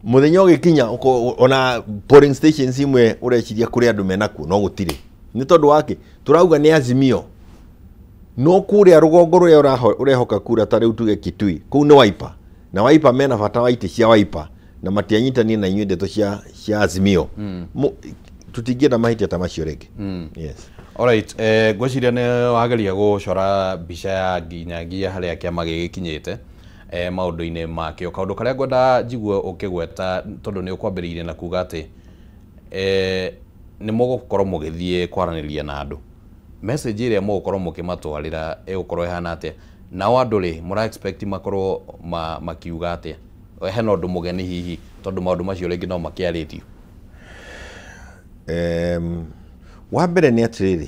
Mũthenya ũgĩkinya ona polling stations imwe ũreciria kũrĩ andũ menakuo no gũtirĩ. Nĩ tondũ wake tũrauga nĩ Azimio, no kũrĩa rũgongo rũrĩa ũrehoka kura ta rĩu tuge Kitui, kũu nĩ Wiper, na Wiper mena bata wa itĩ cia Wiper na matianyitanie na inyuĩ ndeto cia Azimio. Tũtingĩenda mahĩtia ta macio rĩngĩ. Yes. Alright, ngwĩciria nĩ wageria gũcora mbica ya nginyagia harĩa kĩama gĩgĩkinyĩte maũndũ-inĩ makĩo. Kaũndũ karĩa ngwenda njigue ũkĩgweta, tondũ nĩ ũkwambĩrĩirie na kuga atĩ nĩ mũgũkorwo mũgĩthiĩ kwaranĩria na andũ, message ĩrĩa mũgũkorwo mũkĩmatwarĩra ĩgũkorwo ĩhana atĩa? Nao andũ rĩ, mũra expect makorwo makiuga atĩa? Hena ũndũ mũgeni hihi, tondũ maũndũ macio rĩngĩ no makĩarĩtio? Wa mbere nĩ atĩrĩrĩ,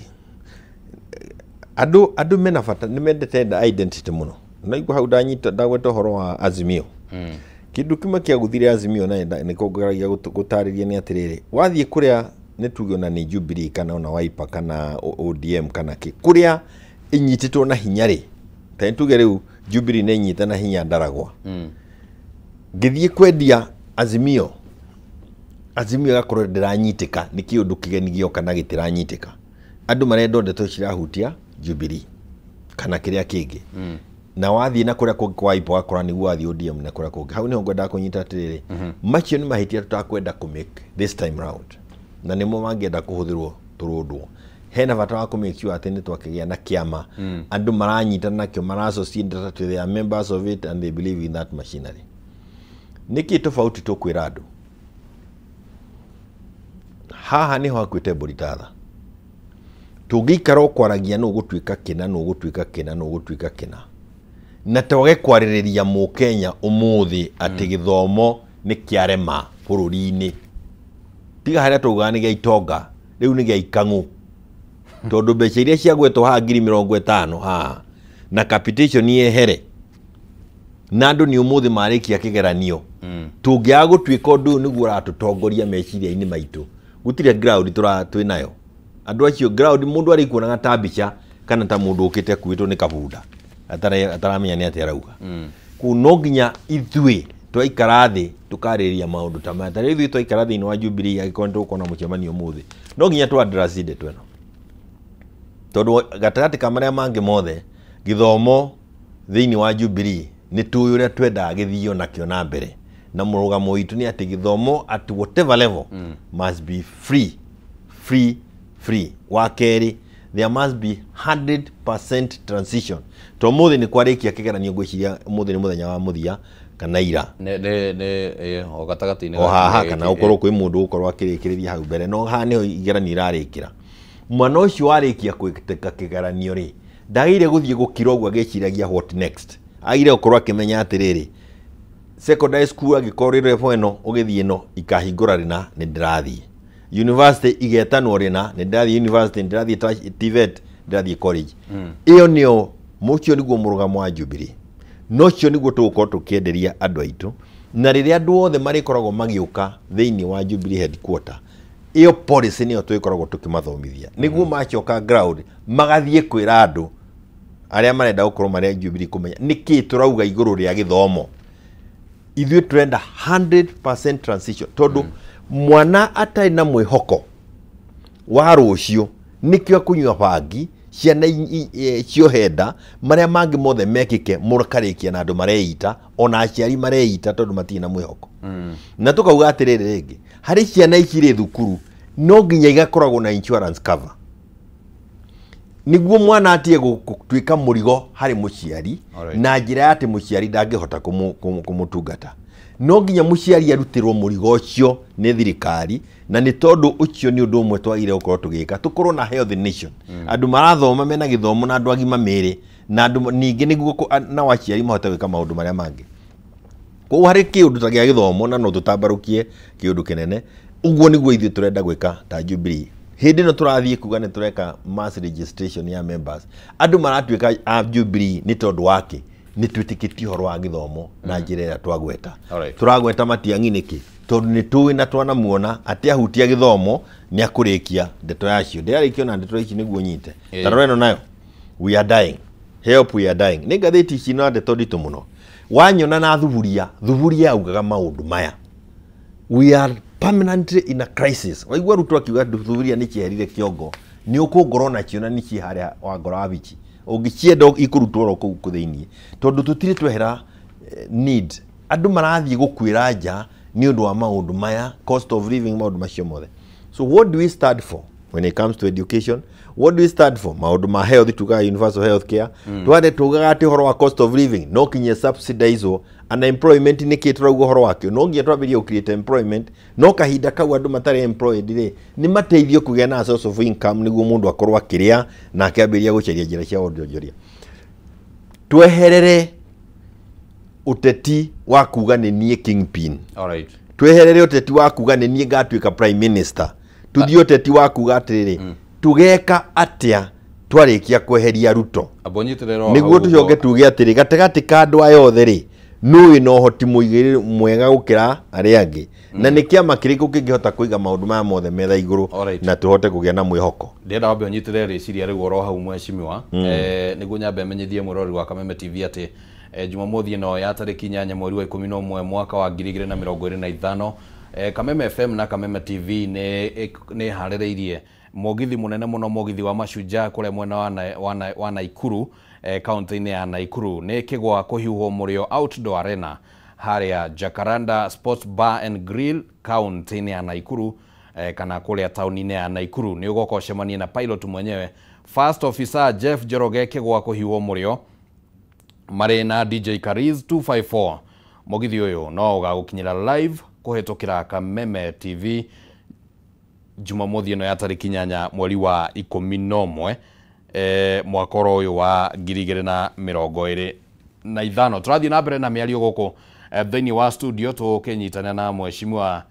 andũ mena bata nĩ mendete identity mũno. Naigua hau ndanyita ndagweta ũhoro wa Azimio. Kĩndũ kĩmwe kĩagũthire Azimio na nĩko ngeragia gũtarĩria nĩ atĩrĩrĩ, wathiĩ kũrĩa nĩ tuge ona nĩ Jubilee kana ona Wiper kana ODM kana kĩ, kũrĩa ĩnyitĩtwo na hinya rĩ, ta nĩ tuge rĩu Jubilee nĩ ĩnyite na hinya Ndaragwa. Ngĩthiĩ kwendia Azimio, Azimio ĩgakorwo ndĩranyitĩka, nĩ kĩũndũ kĩgeni gĩoka na gĩtiranyitĩka. Andũ marenda ndeto cirahutia Jubilee kana kĩrĩa kĩngĩ. Na wathiĩ na kũrĩa kũngĩ kwa Wiper ũgakora nĩguo wathiĩ ODM na kũrĩa kũngĩ. Hau nĩho ngwendaga kũnyita atĩrĩrĩ, macio nĩ mahĩtia tũtakwenda kũ make this time round. na nĩmo mangĩenda kũhũthĩrwo tũrũndwo. Hena bata wa kũ make sure atĩ nĩ twakĩgĩa na kĩama andũ maranyitana nakĩo, mara associate that they are members of it and they believe in that machinery. Nĩkĩ tofauti tũkwĩra andũ haha nĩho hakuĩte mbũri ta tha. Tũngĩikara o kwaragia nũ gũtuĩka kĩna, nũ gũtuĩka kĩna, nũ gũtuĩka kĩna, na twage kwarĩrĩria mũkenya ũmũthĩ atĩ gĩthomo nĩ kĩarema bũrũri-inĩ, tiga harĩa taugaga nĩ gĩa itonga, rĩu nĩ gĩa ikang'ũ, tondũ mbeca iria ciagwetwo haha 50,000 haha na capitation yehere na andũ nĩ ũmũthĩ marĩkia kĩgeranio. Tũngĩaga gũtuĩka ũndũ ũyũ nĩguo ũratũtongoria meciria-inĩ maitũ, gũtirĩ ground twĩ nayo. Andũ acio ground mũndũ arĩkuonaga ta mbica kana ta mũndũ ũkĩte akuĩtwo nĩ kabunda ataramenya nĩ atĩa arauga. Koguo no nginya ithuĩ twaikara thĩ tũkarĩrĩria maũndũ ta maya. Ta rĩu ithuĩ twaikara thĩinĩ wa Jubilee, angĩkorwo nĩ tũgũkorwo na mũcemanio ũmũthĩ, no nginya tũ address ndeto ĩno, tondũ gatagatĩ ka marĩa mangĩ mothe, gĩthomo thĩinĩ wa Jubilee nĩ tũĩ ũrĩa twendaga gĩthio nakĩo na mbere, na mũrũgamo witũ nĩ atĩ gĩthomo at whatever level must be free, free, free. Wa kerĩ, there must be 100% transition. To ũmũthĩ nĩ kwarĩkia kĩgeranio, ngwĩciria ũmũthĩ nĩ mũthenya wa mũthia kana ira. Nĩ o gatagatĩ-inĩ o ga haha kiumia kana gĩkĩ, ũkorwo kwĩ mũndũ ũgũkorwo akĩrĩkĩrĩria hau mbere, no haha nĩho igeranio irarĩkĩra. Mwana ũcio warĩkia gwĩka kĩgeranio rĩ, ndagĩrĩire gũthiĩ gũkira ũguo agĩciragia what next. Agĩrĩire gũkorwo akĩmenya atĩrĩrĩ, secondary school angĩkorwo rĩ level ĩno ũgĩthiĩ ĩno ikahingũra rĩna, nĩ ndĩrathiĩ university, igetanwo rĩna, nĩ ndĩrathiĩ university, nĩ ndĩrathiĩ TVET, ndĩrathiĩ college. Ĩyo nĩyo mũcio nĩguo mũrũgamo wa Jubilee, no cio nĩguo tũgũkorwo tũkĩenderia andũ aitũ, na rĩrĩa andũ othe marĩkoragwo magĩũka thĩinĩ wa Jubilee headquarter, ĩyo policy nĩyo tũgĩkoragwo tũkĩmathomithia nĩguo macoka ground magathiĩ kwĩra andũ arĩa marenda gũkorwo marĩ a Jubilee kũmenya nĩkĩ tũrauga igũrũ rĩa gĩthomo. Ithuĩ tũrenda 100% transition, tondũ mwana atarĩ na mwĩhoko wa rũciũ nĩkĩo akũnyua bangi, ciana ciohe nda, marĩa mangĩ mothe mekĩke, mũkarĩkia na andũ mareita, ona aciari mareita tondũ matirĩ na mwĩhoko. Na tũkauga atĩrĩrĩ, rĩngĩ harĩ ciana ici irĩ thukuru, no nginya igakoragwo na insurance cover nĩguo mwana atige gũtuĩka mũrigo harĩ mũciari na njĩra ya atĩ mũciari ndangĩhota kũmũtungata. No nginya mũciari arutĩrwo mũrigo ũcio nĩ thirikari, na nĩ tondũ ũcio nĩ ũndũ ũmwe twagĩrĩire gũkorwo tũgĩka, tũkorwo na health nation, andũ marathoma mena gĩthomo na andũ agima mĩĩrĩ, na andũ ningĩ nĩguo nao aciari mahote gwĩka maũndũ marĩa mangĩ. Koguo harĩ kĩũndũ ta gĩa gĩthomo, na no tũtambarũkie kĩũndũ kĩnene ũguo nĩguo ithuĩ tũrenda gwĩka ta Jubilee. Hĩndĩ ĩno tũrathiĩ kuga nĩ tũreka mass registration ya members, andũ maratuĩka a Jubilee nĩ tondũ wake nĩ twĩtĩkĩtie ũhoro wa gĩthomo na njĩra ĩrĩa twagweta. Tũragweta Matiang'i nĩkĩ? Tondũ nĩ tũĩ na twanamuona atĩ ahutia gĩthomo nĩ akũrĩkia ndeto yacio. Ndĩrarĩkia na ndeto ici nĩguo nyite. Ta rora ĩno nayo, "We are dying, help, we are dying", nĩ ngathĩti ici na ndeto nditũ mũno. Wanyona na thuburia, thuburia yaugaga maũndũ maya, "We are permanently in a crisis." Waigua Ruto akiuga thuburia nĩ cieherire kĩongo, nĩ ũkũngorwo nacio na nĩ ciĩ harĩa wangora wa bichi, ũngĩcienda ikũrutwo oro kũu thĩiniĩ, tondũ tũtirĩ twehera need. Andũ marathiĩ gũkuĩra nja nĩ ũndũ wa maũndũ maya, cost of living, maũndũ macio mothe. So what do we stand for when it comes to education? What do we stand for? Maũndũ ma health, tugaga universal health care. Twande tugaga atĩ ũhoro wa cost of living no kinye subsidizwo. Unemployment nĩ kĩ tũrauga ũhoro wakĩo? No nginya twambĩrĩrie gũ create employment, no kahinda kau andũ matarĩ employed rĩ, nĩ mateithio kũgĩa na source of income nĩguo mũndũ akorwo akĩrĩa na akĩambĩrĩria gũcaria njĩra cia wonjoria. Tweherere ũteti wa kuga nĩ niĩ kingpin. Tweherere ũteti wa kuga nĩ niĩ ngatuĩka prime minister. Tuthiĩ ũteti wa kuga atĩrĩrĩ, tũgeka atĩa twarĩkia kweheria Ruto? Amba ũnyitĩrĩre o Nĩguo hau tũcoke ũguo. Tuge atĩrĩ, gatagatĩ ka andũ aya othe rĩ, nũ wĩna ũhoti mũigĩrĩru mwega gũkĩra arĩa angĩ, na nĩ kĩama kĩrĩkũ kĩngĩhota kũiga maũndũ maya mothe metha igũrũ na tũhote kũgĩa na mwĩhoko? Ndĩrenda wambe ũnyitĩrĩre rĩciria rĩu oro hau, mheshimiwa, nĩguo nyambe menyithie mwĩroreri wa Kameme TV atĩ Jumamothi ĩno ya tarĩki 8 mweri wa 11 mwaka wa 2025, Kameme FM na Kameme TV nĩ ĩharĩrĩirie mũgithi mũnene mũno, mũgithi wa Mashujaa kũrĩa mwena wa Naikuru, kaunti-inĩ ya Naikuru. Nĩ kĩgwa kũhiũhwo mũrĩo outdoor arena harĩa Jacaranda Sports Bar and Grill, kaunti-inĩ ya Naikuru. kana kũrĩa taũni-inĩ ya Naikuru. Nĩ ũgoka ũcemanie na pilot mwenyewe First Officer Jeff Njoroge Kĩgwa kũhiũo mũrĩo marĩ na DJ Kariz 254. Mũgithi ũyũ no ũgagũkinyĩra live kũhĩtũkĩra Kameme TV Jumamothi ĩno ya tarĩki 8 mweri wa 11 mwaka ũyũ wa 2025. Tũrathiĩ na mbere na mĩario gũkũ thĩinĩ wa studio tũkĩnyitana na mheshimiwa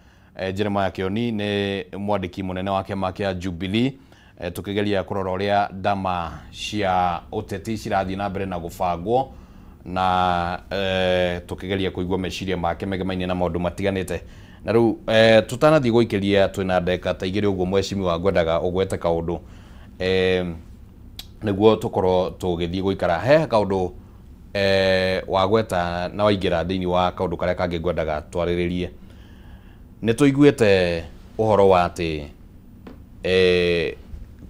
Jeremiah Kioni, nĩ mwandĩki mũnene wa kĩama kĩa Jubilee, tũkĩgeria kũrora ũrĩa ndama cia ũteti cirathiĩ na mbere na gũbangwo na tũkĩgeria kũigua meciria make megemainie na maũndũ matiganĩte. Na rĩu tũtanathiĩ gũikĩria twĩna ndeka ta igĩrĩ ũguo mheshimiwa, ngwendaga ũgwete kaũndũ nĩguo tũkorwo tũgĩthiĩ gũikara. He kaũndũ wagweta na waingĩra thĩinĩ wa kaũndũ karĩa kangĩ ngwendaga twarĩrĩrie. Nĩ tũiguĩte ũhoro wa atĩ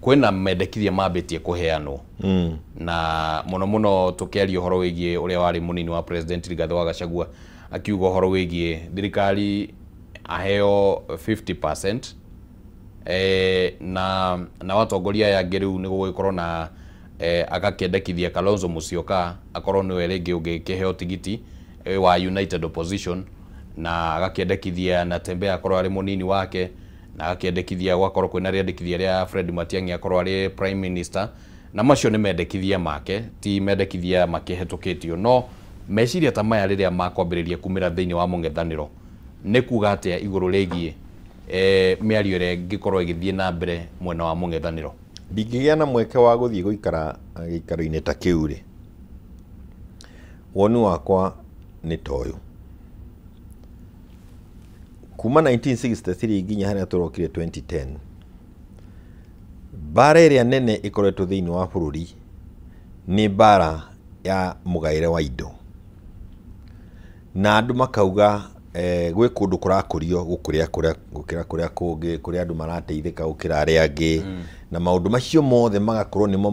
kwĩna mendekithia mambĩtie kũheanwo na mũno mũno tũkĩaria ũhoro wĩgiĩ ũrĩa warĩ mũnini wa President Rigathĩ wa Gachagua akiuga ũhoro wĩgiĩ thirikari aheo 50% na watongoria aya angĩ rĩu nĩ gũgĩkorwo na agakĩendekithia Kalonzo Musyoka akorwo nĩwe rĩngĩ ũngĩkĩheo tigiti wa United Opposition, na agakĩendekithia Natembeya akorwo arĩ mũnini wake, na agakĩendekithia gwakorwo kwĩna rĩendekithia rĩa Fred Matiang'i akorwo arĩ Prime Minister. Na macio nĩ mendekithia make, ti mendekithia makĩhetũkĩtio. No meciria ta maya rĩrĩa makwambĩrĩria kumĩra thĩinĩ wa mũng'ethanĩro nĩ kuga atĩa igũrũ rĩgiĩ mĩario ĩrĩa ĩngĩkorwo ĩgĩthiĩ na mbere mwena wa mũng'ethanĩro? Ndingĩgĩa na mweke wa gũthiĩ gũikara gĩikaro-inĩ ta kĩu rĩ, woni wakwa nĩ ta ũyũ. Kuma 1963 nginya harĩa tũrokire 2010, mbara ĩrĩa nene ĩkoretwo thĩinĩ wa bũrũri nĩ mbara ya mũgaĩre wa indo, na andũ makauga gwĩ kũndũ kũrakũrio gũkũrĩa gũkĩra kũrĩa kũngĩ, kũrĩa andũ marateithĩka gũkĩra arĩa angĩ, na maũndũ macio mothe magakorwo nĩmo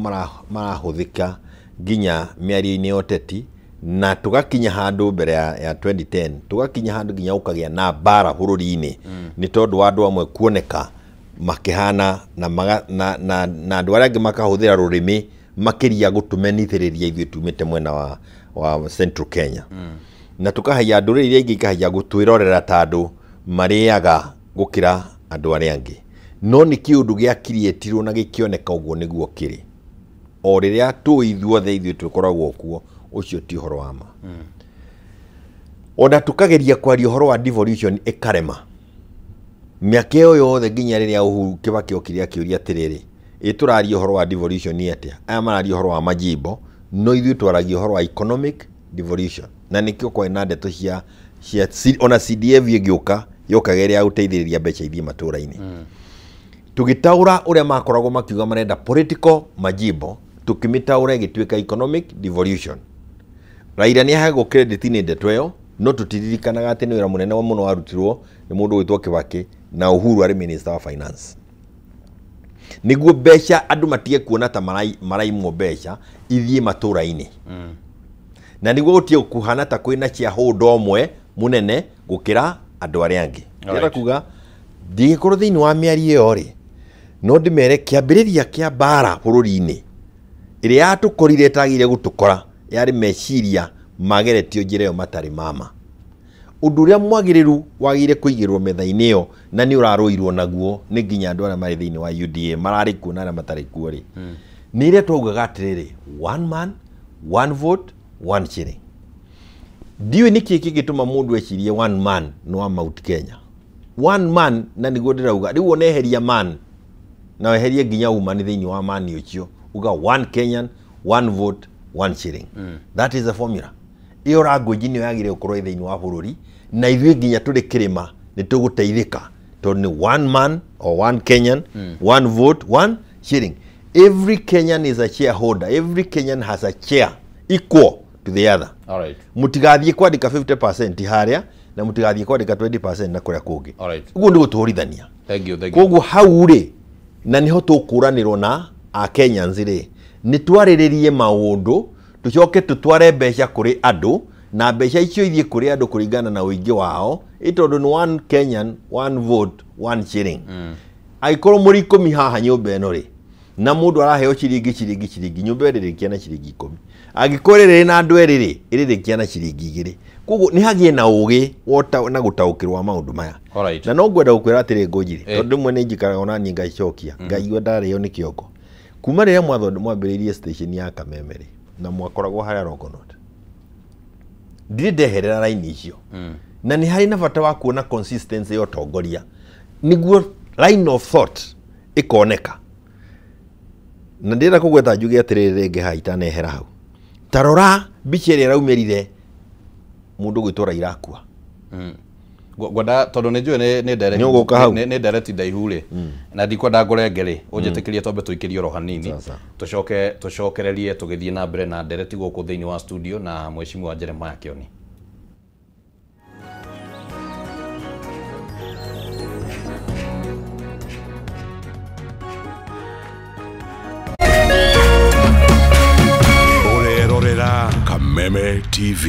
marahũthĩka nginya mĩario-inĩ ya ũteti, na tũgakinya handũ mbere ya 2010 tũgakinya handũ nginya gũkagĩa na mbara bũrũri-inĩ nĩ tondũ wa andũ amwe kuoneka makĩhana na andũ arĩa angĩ makahũthĩra rũrĩmĩ makĩria gũtũmenithĩrĩria ithuĩ tumĩte mwena wa Central Kenya. Na tukahaiya ndũrĩrĩ iria ingĩ ikahaiya gũtwĩrorera ta andũ marĩaga gũkĩra andũ arĩa angĩ. No nĩ kĩũndũ gĩakirĩtirwo na gĩkĩoneka ũguo nĩguo kĩrĩ. O rĩrĩa tũĩ ithuothe ithuĩ tũkoragwo kuo, ũcio ti ũhoro wa ma. Ona tukageria kwaria ũhoro wa devolution ĩkarema. Mĩaka ĩyo yothe nginya rĩrĩa Uhuru Kibaki okire akĩũria atĩrĩrĩ, ĩ tũraria ũhoro wa devolution atĩa? Aya mararia ũhoro wa majimbo, no ithuĩ twaragia ũhoro wa economic devolution. Na nĩkĩo kwarĩ na ndeto cia ona CDF ĩgĩũka yokaga ĩrĩa ya gũteithĩrĩria mbeca ithiĩ matũra-inĩ. Tũgĩtaũra ũrĩa makoragwo makiuga marenda political majimbo, tũkĩmĩtaũra ĩgĩtuĩka economic devolution. Raila nĩ aheagwo credit nĩ ndeto ĩyo, no tũtiririkanaga atĩ nĩ wĩra mũnene mũno warutirwo nĩ mũndũ ũgwĩtwo Kibaki na Uhuru arĩ Minister wa Finance. Nĩguo mbeca andũ matige kuona ta maraimwo mbeca ithiĩ matũra-inĩ. Na nĩguo gũtige kũhana ta kwĩna shareholder ũmwe mũnene gũkĩra andũ arĩa angĩ. Ndĩrenda kuga ndingĩkorwo thĩinĩ wa mĩario ĩyo rĩ, no ndĩmere kĩambĩrĩria kĩa mbara bũrũri-inĩ ĩrĩa yatũkorire ĩtagĩrĩire gũtũkora yarĩ meciria mageretio njĩra ĩyo matarĩ mama. Ũndũ ũrĩa mwagĩrĩru wagĩrĩire kũigĩrwo metha-inĩ ĩyo na nĩ ũrarũirwo naguo nĩ nginya andũ arĩa marĩ thĩinĩ wa UDA mararĩ kuo na arĩa matarĩ kuo rĩ, nĩ ĩrĩa twaugaga atĩrĩrĩ, one man, one vote, one shilling. Ndiũĩ nĩkĩ kĩngĩtũma mũndũ ecirie one man nĩ wa Mount Kenya. One man na nĩguo ndĩrauga rĩu ona eheria man na weherie nginya woman thĩinĩ wa man ũcio, uga one Kenyan, one vote, one shilling. That is the formula. Ĩyo language nĩyo yagĩrĩire gũkorwo ĩ thĩinĩ wa bũrũri, na ithuĩ nginya tũrĩ kĩrĩma nĩ tũgũteithĩka tondũ nĩ one man or one Kenyan, one vote, one shilling. Every Kenyan is a shareholder. Every Kenyan has a share equal to the other. All right. Mũtigathiĩ kwandĩka 50% harĩa na mũtigathiĩ kwandĩka 20% na kũrĩa kũngĩ. All right. Ũguo nĩ gũtũhũrithania. Thank you, thank you. Koguo hau rĩ, na nĩho tũkũranĩrwo na a Kenyans rĩ, nĩ twarĩrĩrie maũndũ tũcoke tũtware mbeca kũrĩ andũ Na mbeca icio ithiĩ kũrĩ andũ kũringana na ũingĩ wao, ĩ tondũ nĩ one Kenyan, one vote, one shilling. Angĩkorwo mũrĩ 10 haha nyũmba ĩno rĩ, na mũndũ araheo ciringi ciringi ciringi, nyũmba ĩrĩrĩkia na ciringi 10. Angĩkorwo ĩrĩ na andũ erĩ rĩ, ĩrĩrĩkia na ciringi 2. Koguo nĩ hagĩe na ũgĩ na gũtaũkĩrwo wa maũndũ maya. Na no ngwenda gũkwĩra atĩrĩ Ngũnjiri, tondũ rĩmwe nĩ njikaraga ona niĩ ngacokia, ngaigua ndarĩo nĩ kĩongo. Kuma rĩrĩa mwambĩrĩirie station ya Kameme rĩ, na mwakoragwo harĩa Longonot, ndirĩ ndeherera raini icio. Na nĩ harĩ na bata wa kuona consistency ya ũtongoria nĩguo line of thought ĩkoneka. Na ndĩrenda kũgweta njuge atĩrĩrĩ rĩngĩ haha itanehera hau, ta rora mbica ĩrĩa ĩraumĩrire mũndũ gwĩtwo Raila akua. Ngwenda tondũ nĩ njũĩ nĩ ndereti, Nĩ ũgũka hau. nĩ ndereti ndaihu rĩ, na ndikwenda ngũrenge rĩ, ũnjĩtĩkĩrie twambe tũikĩrie oro hanini, tũcoke tũcokererie tũgĩthiĩ na mbere na ndereti gũkũ thĩinĩ wa studio na mheshimiwa Jeremiah Kioni. Ũrerorera Kameme TV.